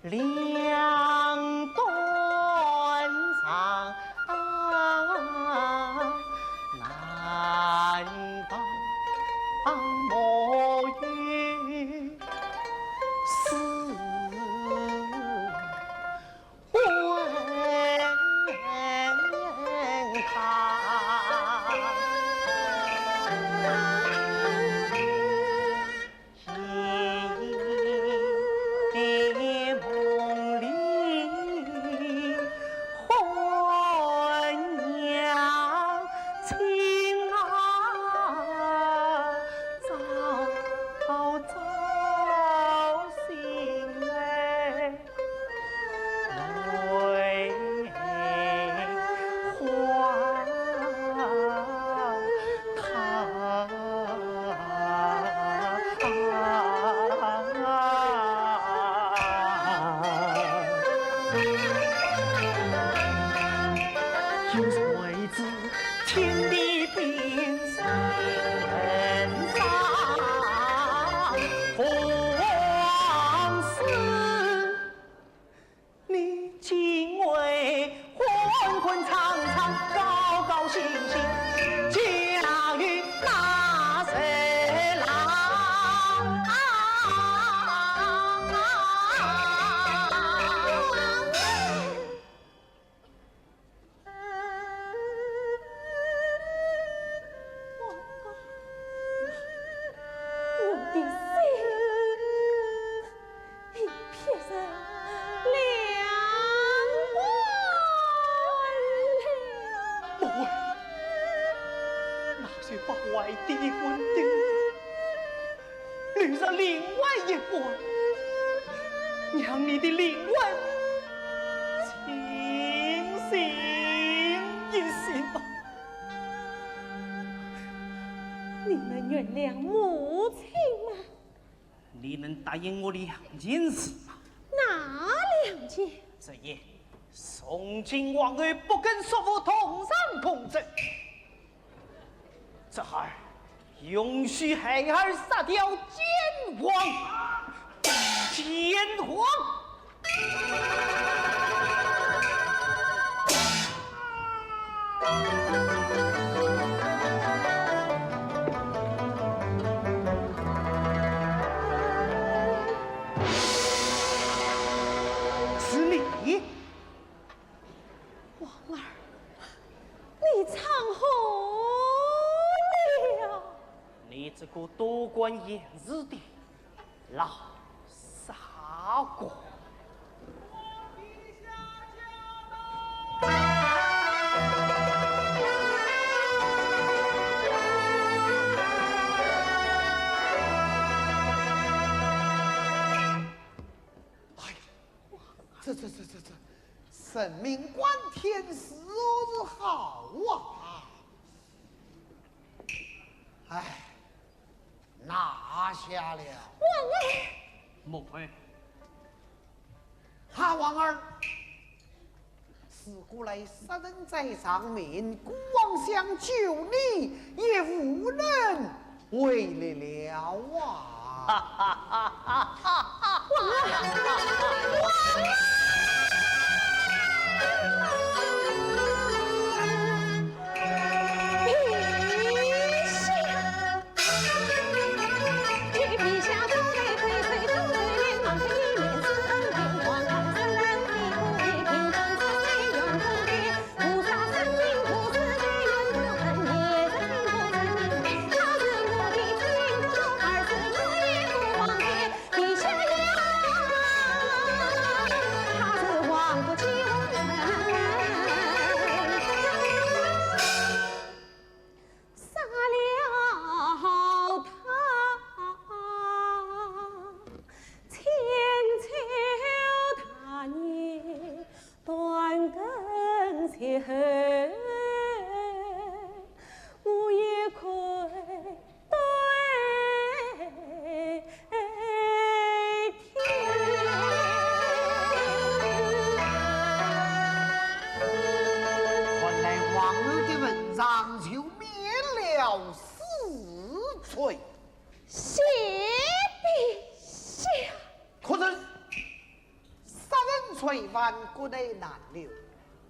两端长，南望莫有四 观看。夜梦里欢娘亲啊，早早醒来。 梅花台。 天地变，人上风水。你竟会昏昏沉沉，高高兴兴，驾云那日郎。 我的心已变成凉瓜了。莫问，那些发坏的魂灵， 留着另外一半，让你的灵魂清醒一些吧。你能原谅母亲吗？你能答应我两件事吗？哪两件？这一，从今往后不跟叔父同床共枕。 这二，允许孩儿杀掉奸王。奸王！是你？ 王二，你闯祸了。你这个多管闲事的老傻瓜。 哎呀，这这这这这，人命关天，如何是好啊？哎，拿下了。王二。母后。哈，王二， 自古来杀人在上面，孤王想救你也无能为力了啊！杀了他，千秋大业断根绝，无言可对天。 看来王二的份上就免了死罪。谢陛下。可是杀人罪犯国内难留，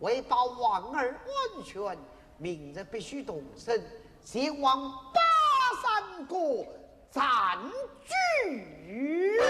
为保皇儿安全，明日必须动身，前往巴山谷 暂居。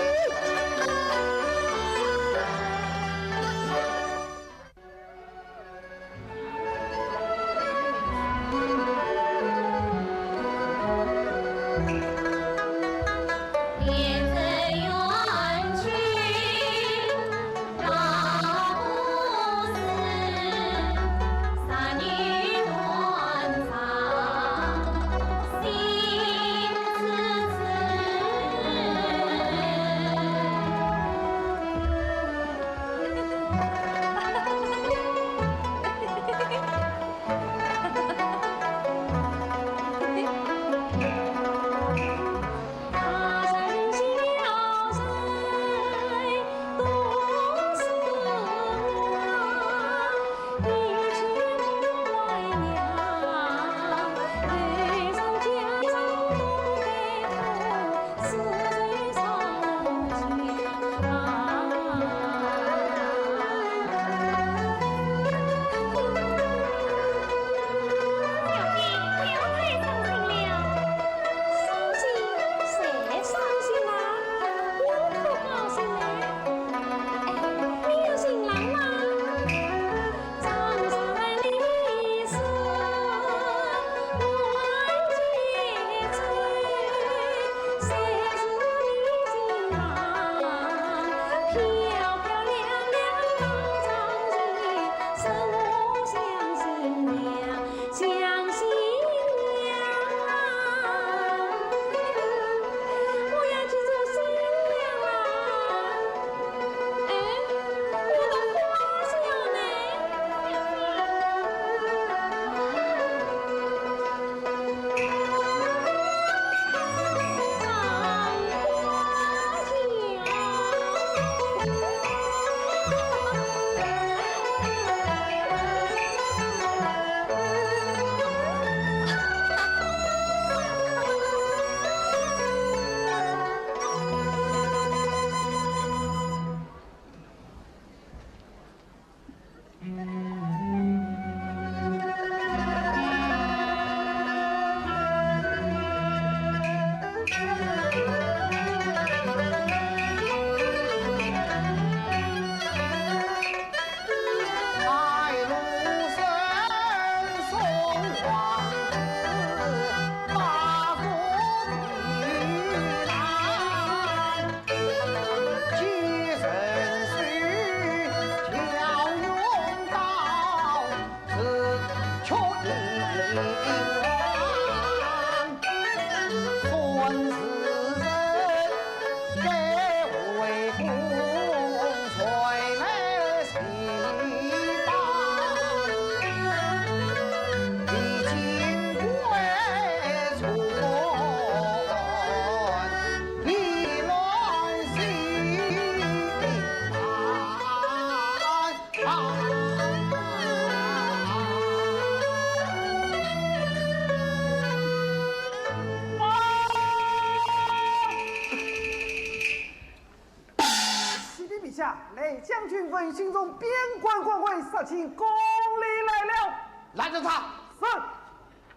启禀陛下，内将军问心中边关关会，杀进宫里来了。拦住他。是。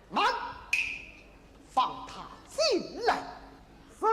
慢，放他进来。是。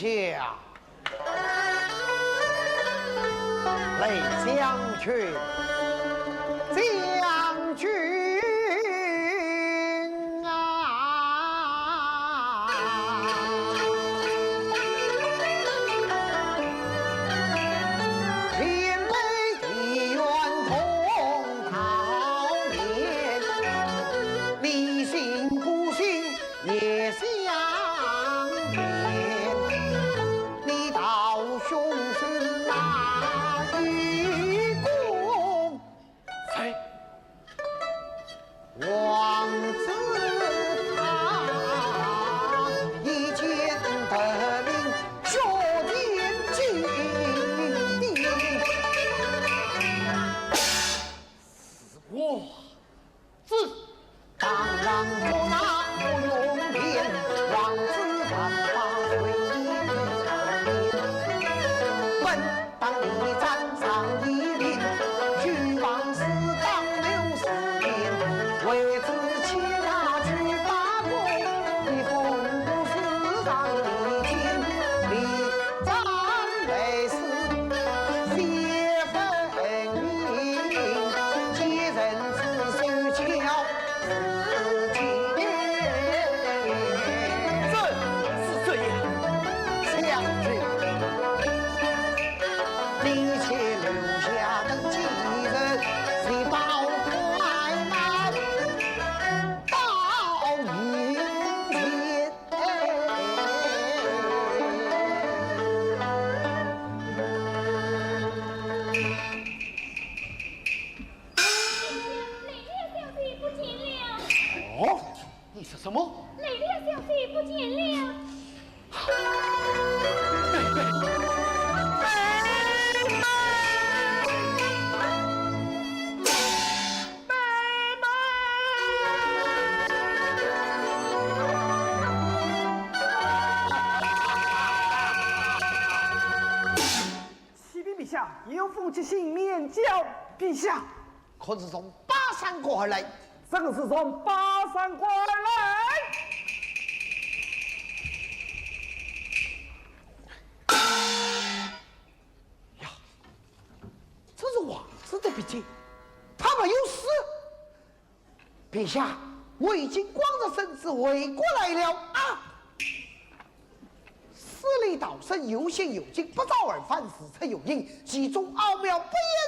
下。雷将军，将军啊！前辈恩怨同桃源，你信不信？ 也相连。你道兄是哪一个？谁？王子他一见得名，学天经地。是我。 子。当然不拿不用便，王子万把谁人。本当一战上一名，俱往四方六十年，为之千大去八个，你风不是上一经，你 张来是写分明，几人之手巧是绝。正是这样。将军，你且留下等几人，随报快马到营前。 雷烈小姐不见了。哦，你说什么？雷烈小姐不见了。启禀陛下，有封急信面交陛下。可是从巴山国而来？正是从巴山国而来。 呀，这是王子的笔迹，他没有死。陛下，我已经光着身子回过来了啊！司礼道生有信有经，不招而返，事出有因，其中奥妙不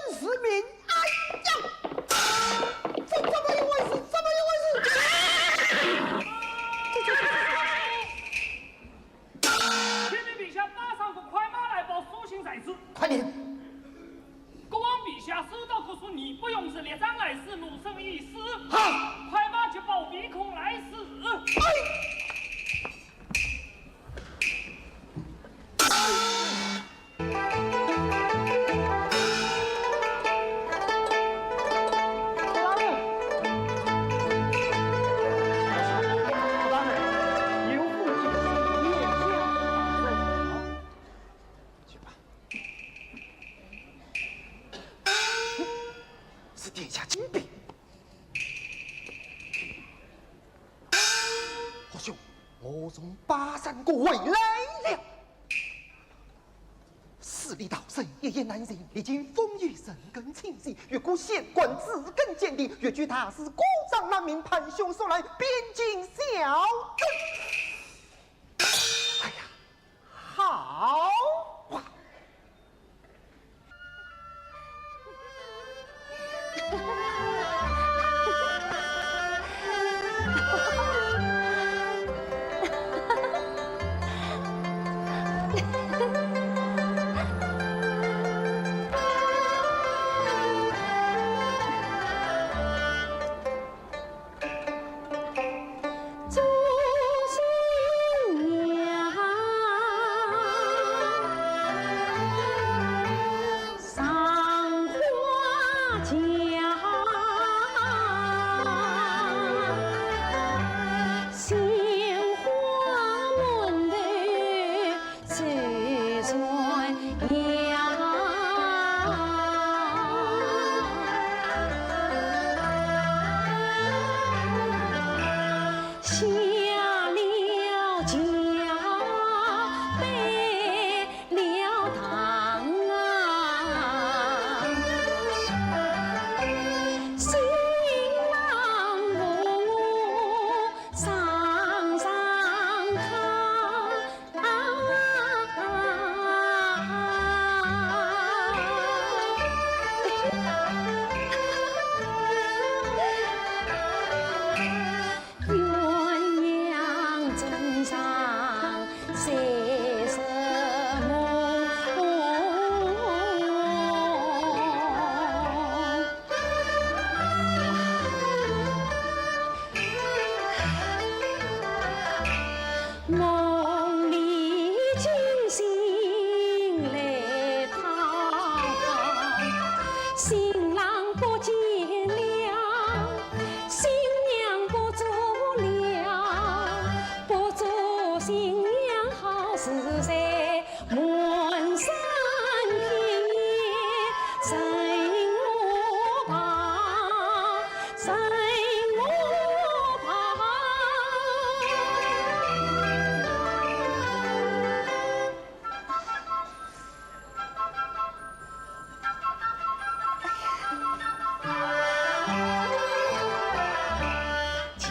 言自明。哎呀，这怎么一回事？怎么一回事？这这这这这！ 启禀陛下，马上个快马来报书信在此。快点！国王陛下收到各书，你不用是列张来使，奴身已死。好。快马急报，唯恐来迟。哎。 去吧。是殿下金杯。皇兄，我从巴山国回来了。 司礼道生一言难尽，历经风雨，深耕清溪，越过险关，自耕田地，越剧大势，故障难民，潘兄速来边境效忠。哎呀，好啊！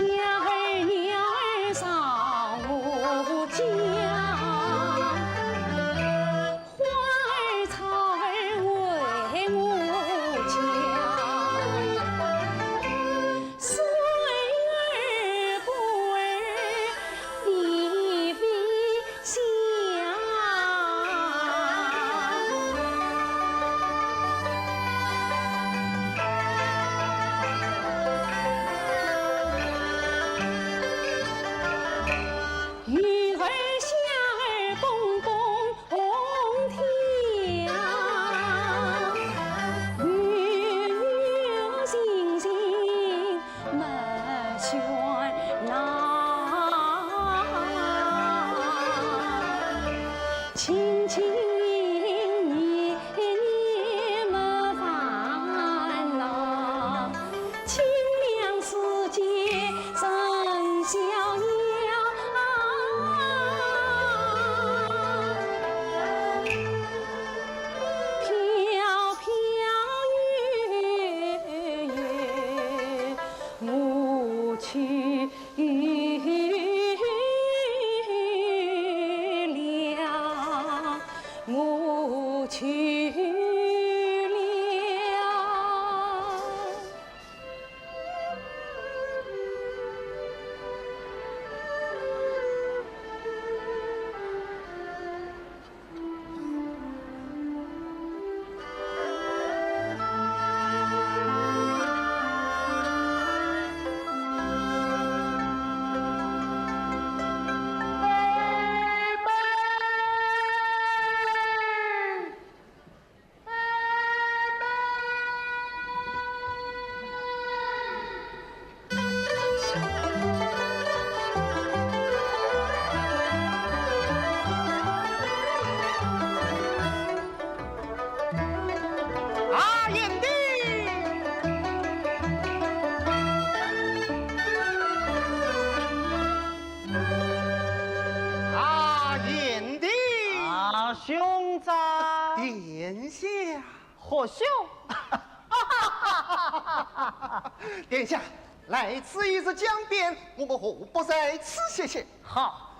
鸟儿鸟儿上我家，花儿草儿为我家，谁儿不儿你飞 下。鱼儿虾儿蹦蹦红跳，鱼鱼星星 没选哪，亲亲热热没烦恼，清凉世界人逍遥。飘飘悠悠， 我去了，我去了。啊，贤弟！啊，贤弟！啊，兄长！殿下！ 何兄！殿下，来此已是江边，我们何不在此歇歇？好。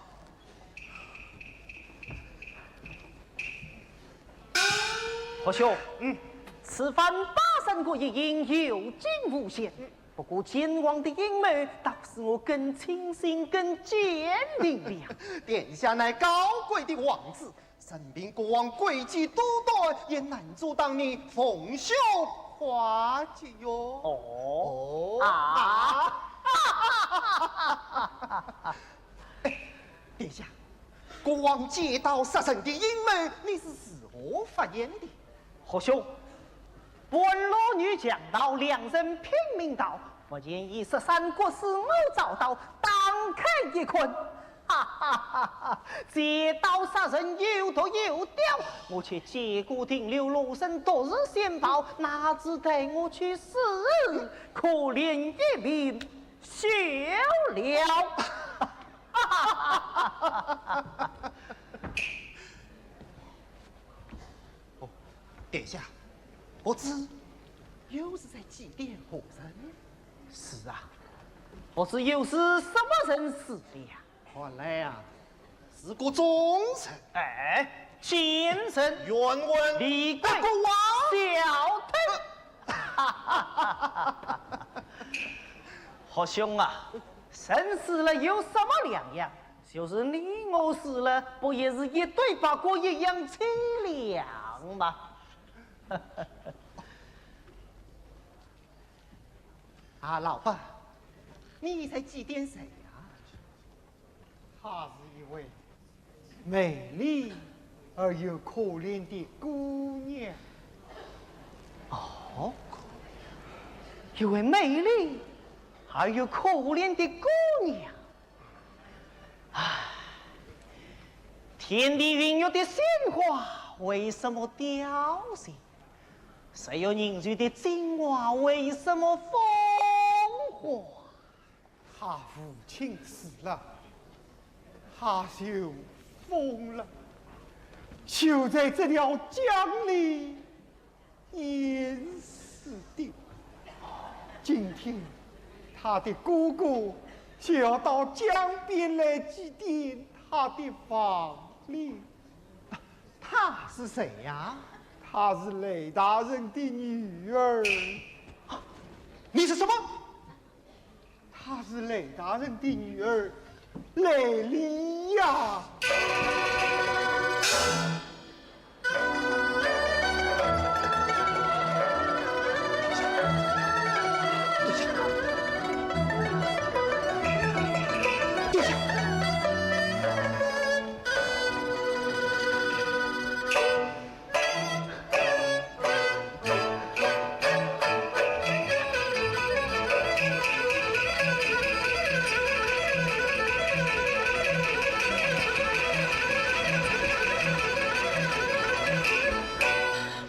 何兄，嗯。此番巴山谷一行有惊无险，不过奸王的阴谋，倒使我更清醒、更坚定了。殿下乃高贵的王子， 任凭国王诡计多端，也难阻挡你逢凶化吉哟。哦。哦。啊。哎，殿下，国王借刀杀人的阴谋，你是如何发现的？何兄，半路遇强盗，两人拼命逃，忽然一识山谷，是我找到，打开一看， 哈哈哈哈！借刀杀人有毒有雕，我却借古停流，罗生独自仙袍，哪知待我去世，可怜一命休了。哈哈哈哈哈！哦，殿下，不知又是在祭奠何人？是啊，不知又是什么人死的呀？ 看来啊，是个忠臣。哎，奸臣。冤魂。李贵。国王。小偷。何兄啊，人死了有什么两样？就是你我死了，不也是一堆白骨一样凄凉吗？啊，老伯，你在祭奠谁呀？ 她是一位美丽而又可怜的姑娘。哦，一位美丽而又可怜的姑娘。唉，天地孕育的鲜花为什么凋谢？岁月凝聚的精华为什么风化？ 她父亲死了，她就疯了，就在这条江里淹死的。今天，她的哥哥就要到江边来祭奠她的亡灵。她是谁呀？她是雷大人的女儿。啊，你说什么？她是雷大人的女儿，雷丽呀。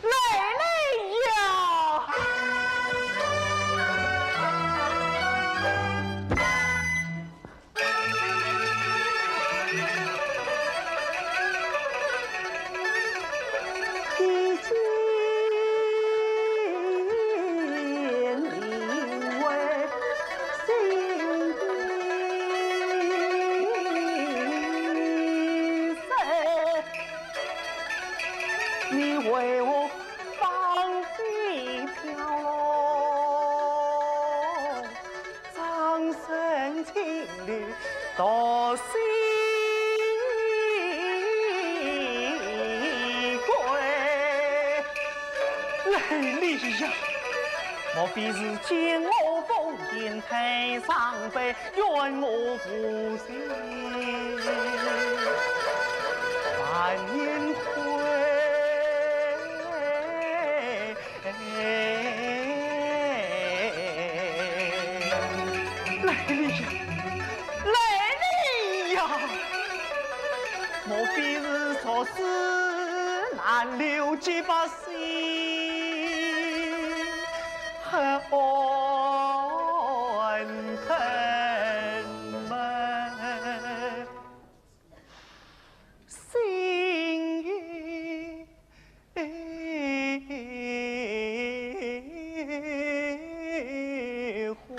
雷丽呀，莫非是见我不贤太伤悲，怨我无心扮年亏？ 雷丽呀，雷丽呀，莫非是昨日难留几把心，恨恨们？ 心已灰。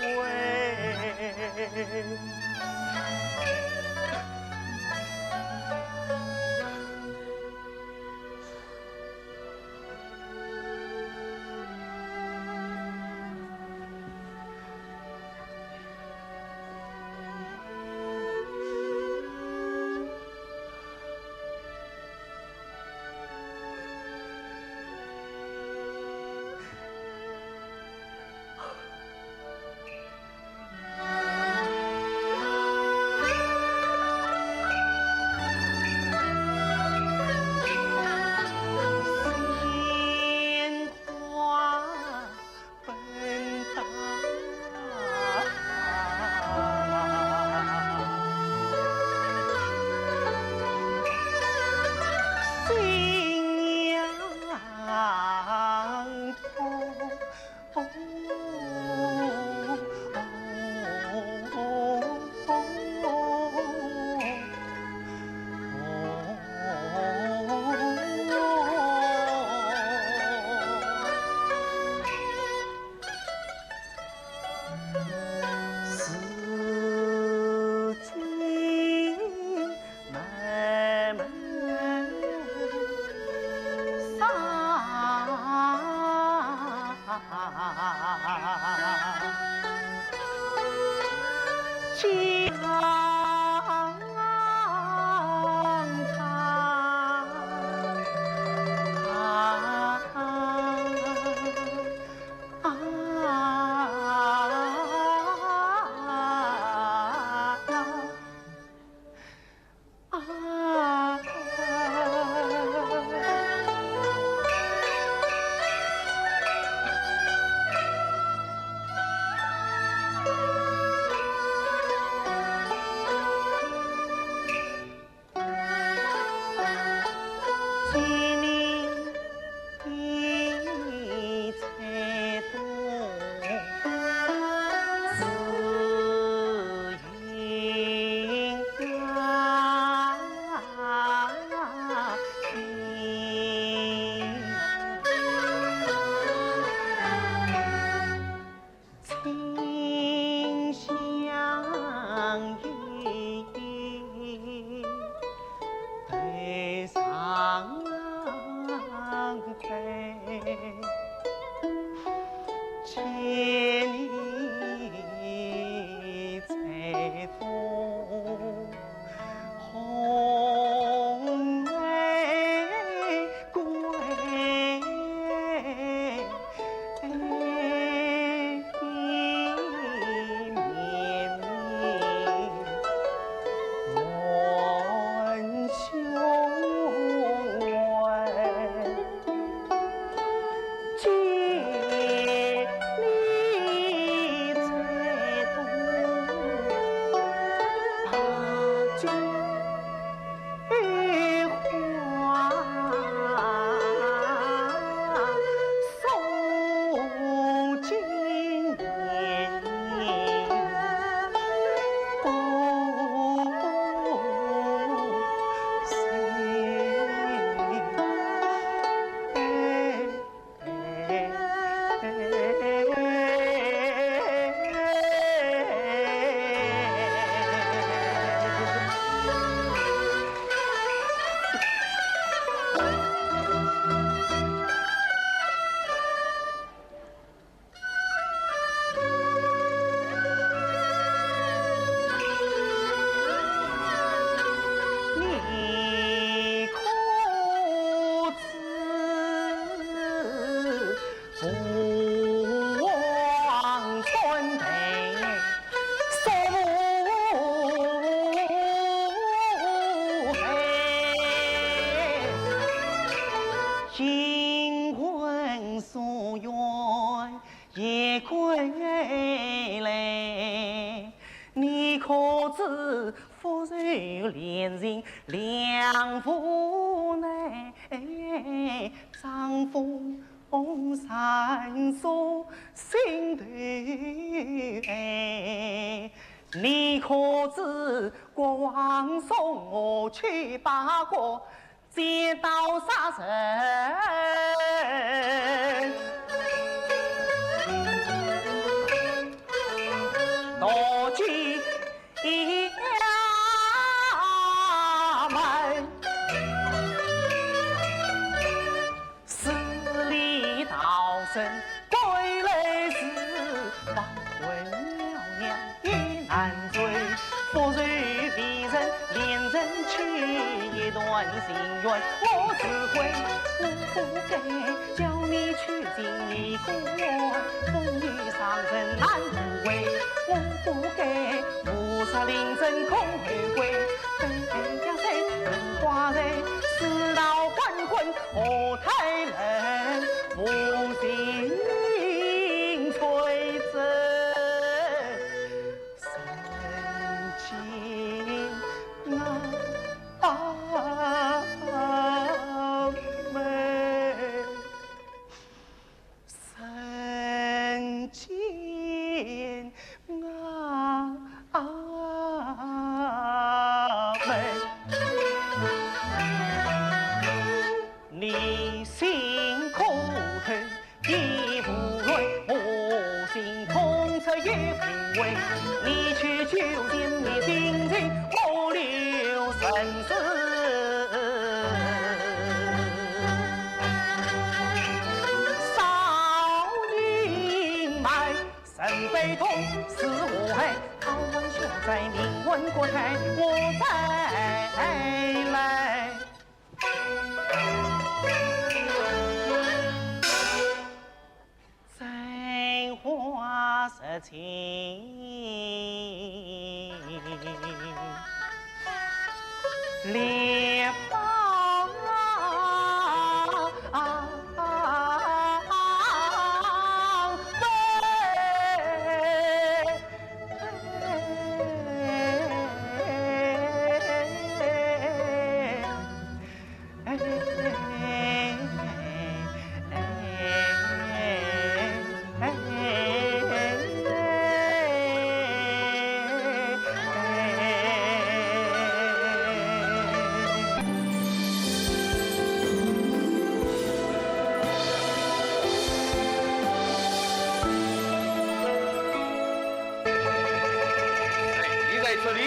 这里。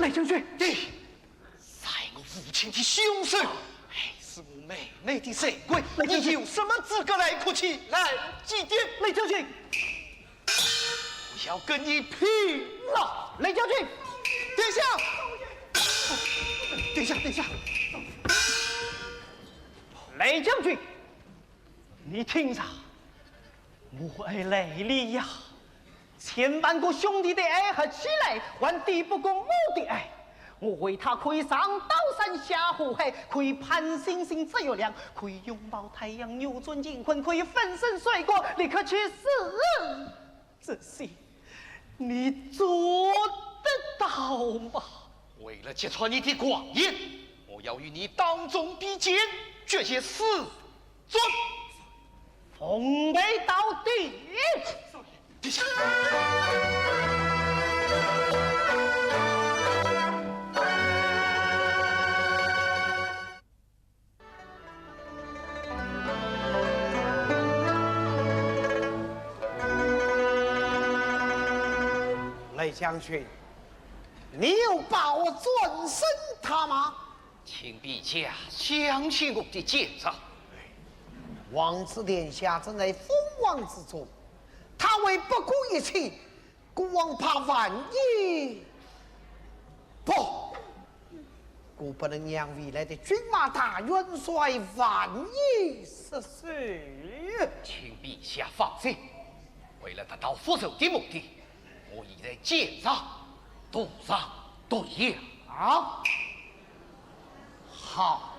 雷将军，你杀害我父亲的凶手，害死我妹妹的罪魁，你有什么资格来哭泣，来祭奠？雷将军，我要跟你拼了！雷将军，殿下，殿下，殿下，雷将军，你听着，我爱雷厉呀。 千万个兄弟的爱合起来，还抵不过我的爱。我为他可以上刀山下火海，可以攀星星摘月亮，可以拥抱太阳扭转乾坤，可以粉身碎骨，立刻去死。这些，你做得到吗？为了揭穿你的谎言，我要与你当众比剑，决一死 准，奉陪到底。殿下。雷将军，你有把握战胜他吗？ 请陛下相信我的奸贼。王子殿下正在疯狂之中，他会不顾一切，孤王怕万一……不，我不能让未来的军马大元帅万一失手。请陛下放心，为了达到复仇的目的，我已在箭上涂上毒药。 好。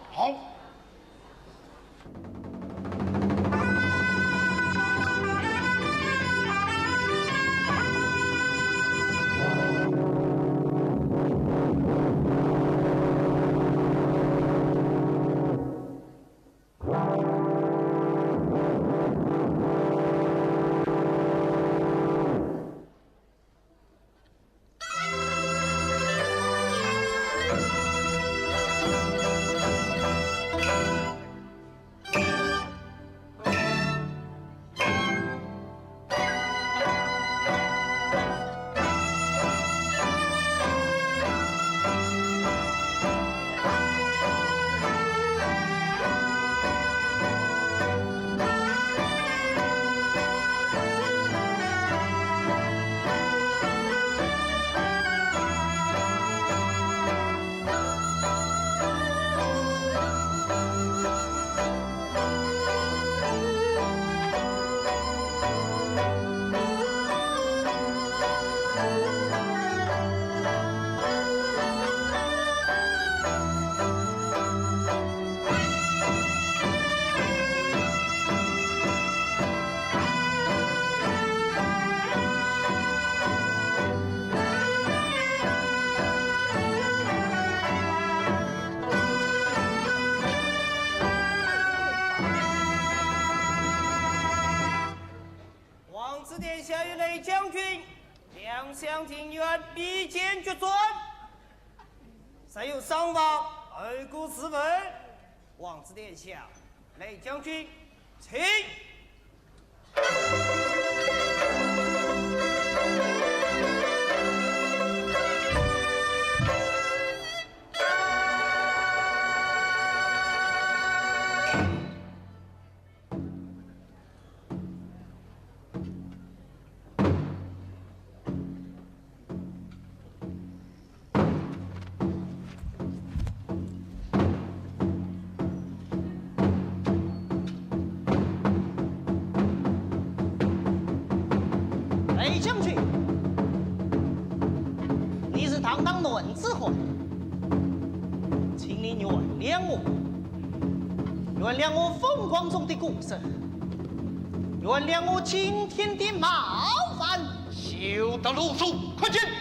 王子殿下与雷将军两相庭院，比剑决战。谁有伤亡，后果自问。王子殿下，雷将军，请。 雷将军，你是堂堂男子汉，请你原谅我，原谅我疯狂中的过失，原谅我今天的冒犯。休得啰嗦，快进！ 雷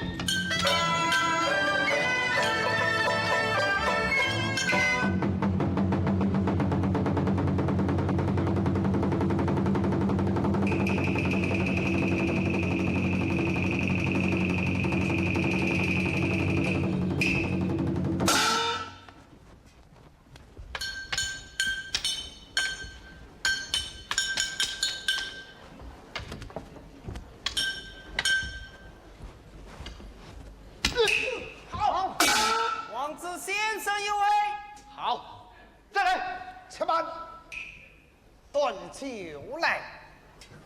就来。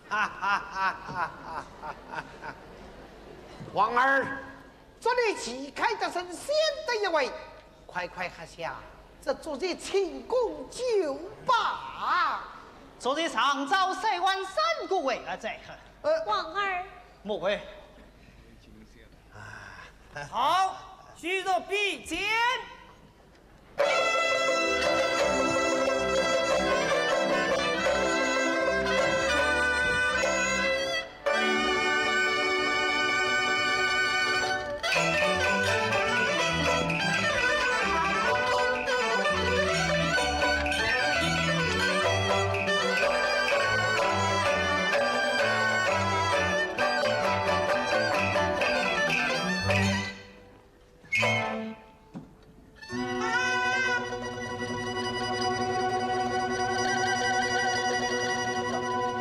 哈哈哈哈哈哈！王二，祝你旗开得胜，先得一位，快快喝下这昨日庆功酒吧。昨日上朝三万三个为何在何？呃，王二。莫问。啊，好，徐若比肩。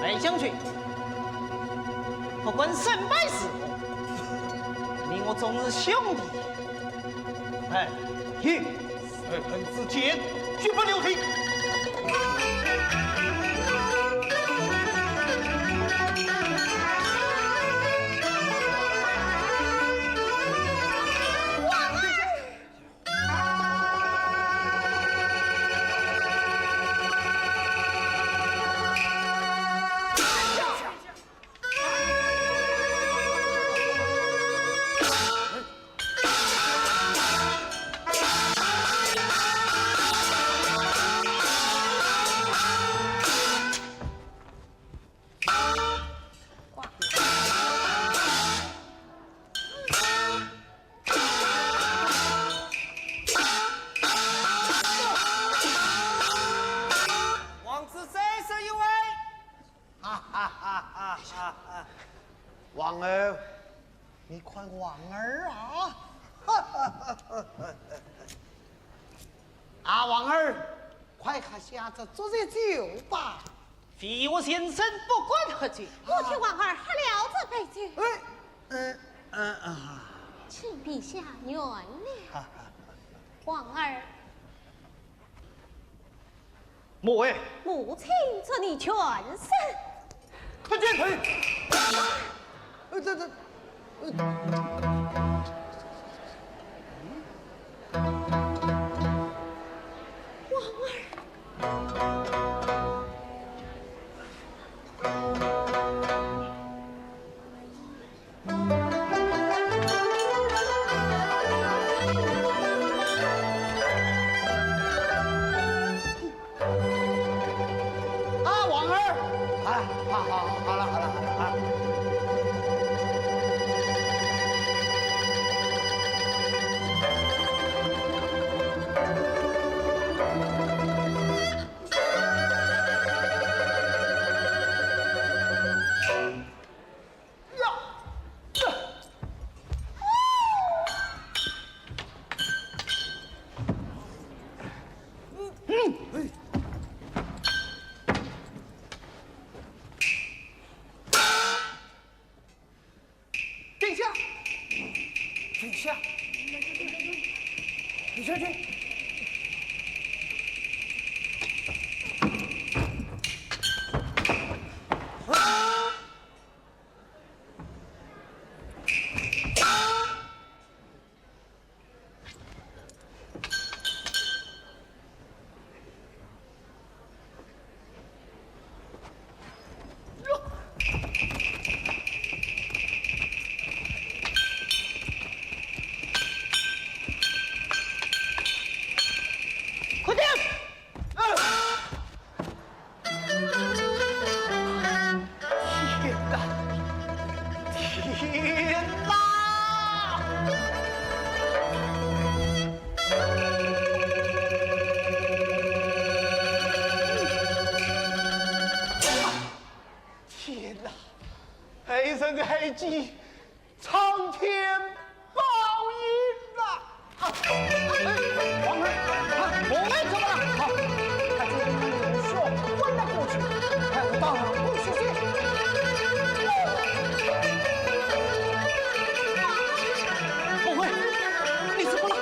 来将军，不管胜败是否，你我终是兄弟。哎，去。爱恨之间，绝不留情。王子再射一位。哈哈哈哈哈哈！王二，你看王二啊！哈哈哈哈哈！啊，王二，快喝下这昨日酒吧。 非我先生，不敢喝酒。我替王二喝了这杯酒。哎，呃，呃，啊。请陛下原谅。哈哈。王二。母后。母亲祝你全胜。快进。哎。 呃，这，这，呃，王二。啊，王二，啊，好，好，好了，好了，好了，啊。呀，这，嗯，嗯，哎。 殿下，殿下，殿下，殿下。啊！ 快点！啊！ 天哪！天哪！天哪！害人害己， 苍天报应啊！啊，哎，王二，啊，王二怎么了？啊，他今天用血灌了过去，还不到啊，不许去！王二，你怎么了？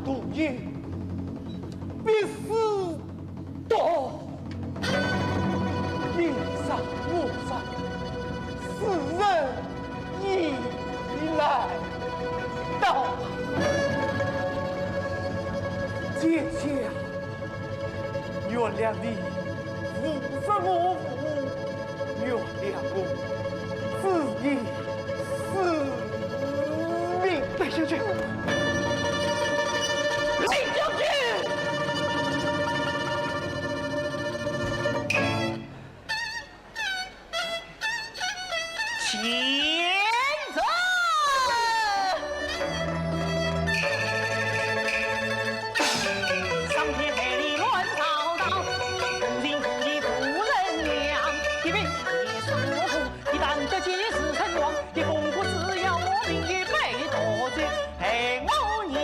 毒药，必须毒。你杀我杀，死人已难逃。姐姐，原谅你无日无父，原谅我自己死命。带下去。带下去。 前奏。上天台里乱糟糟，人情无义不仁良。一边一束火，一旦得计是成王，一风不是要我命也被夺走，害我娘。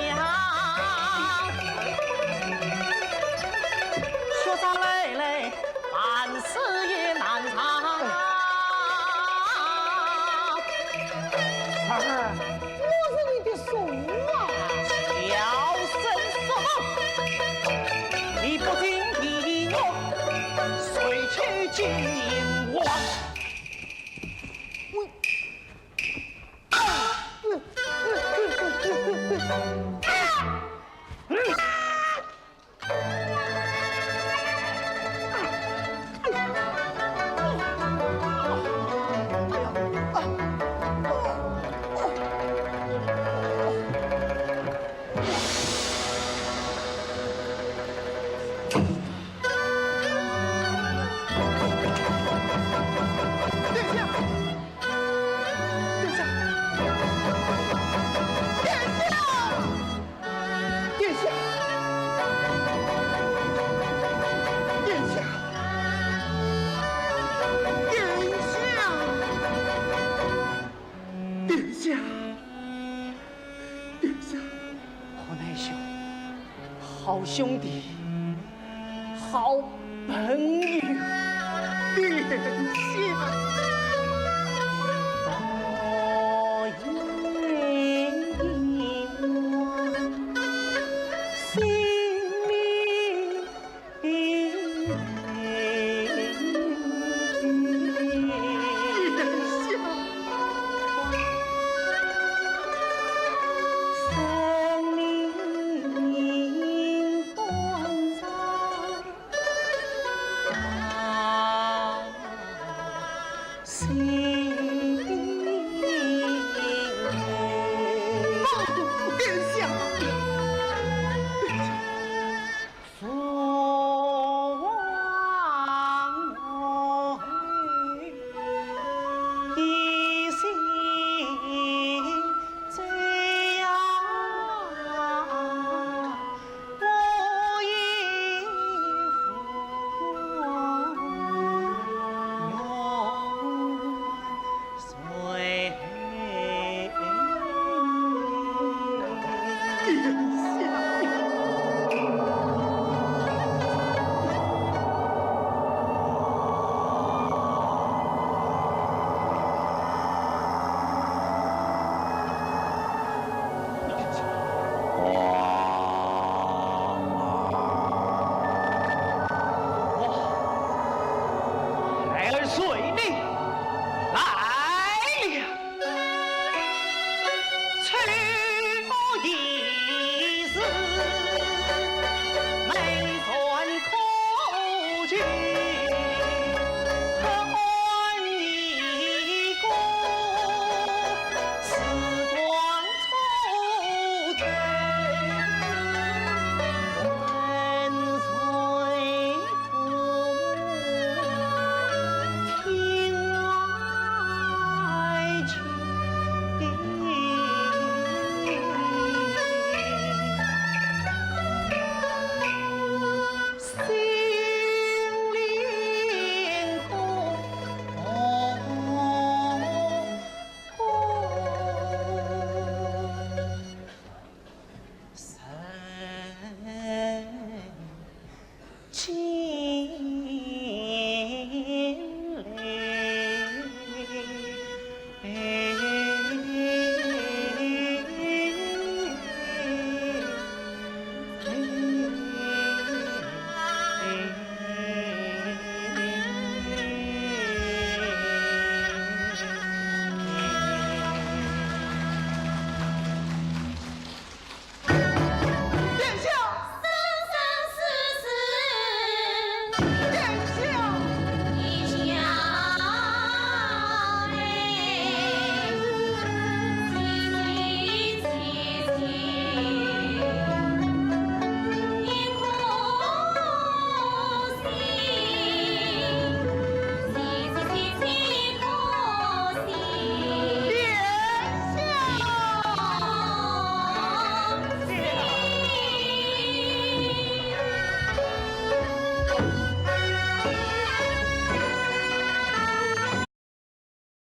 学生来来， 万事也难长。儿，我是你的叔啊。小声说话，你不进地狱，谁去见王？我，啊！殿下！殿下！殿下！ 殿下，殿下，殿下，殿下，殿下。河南兄，好兄弟，好朋友。殿下。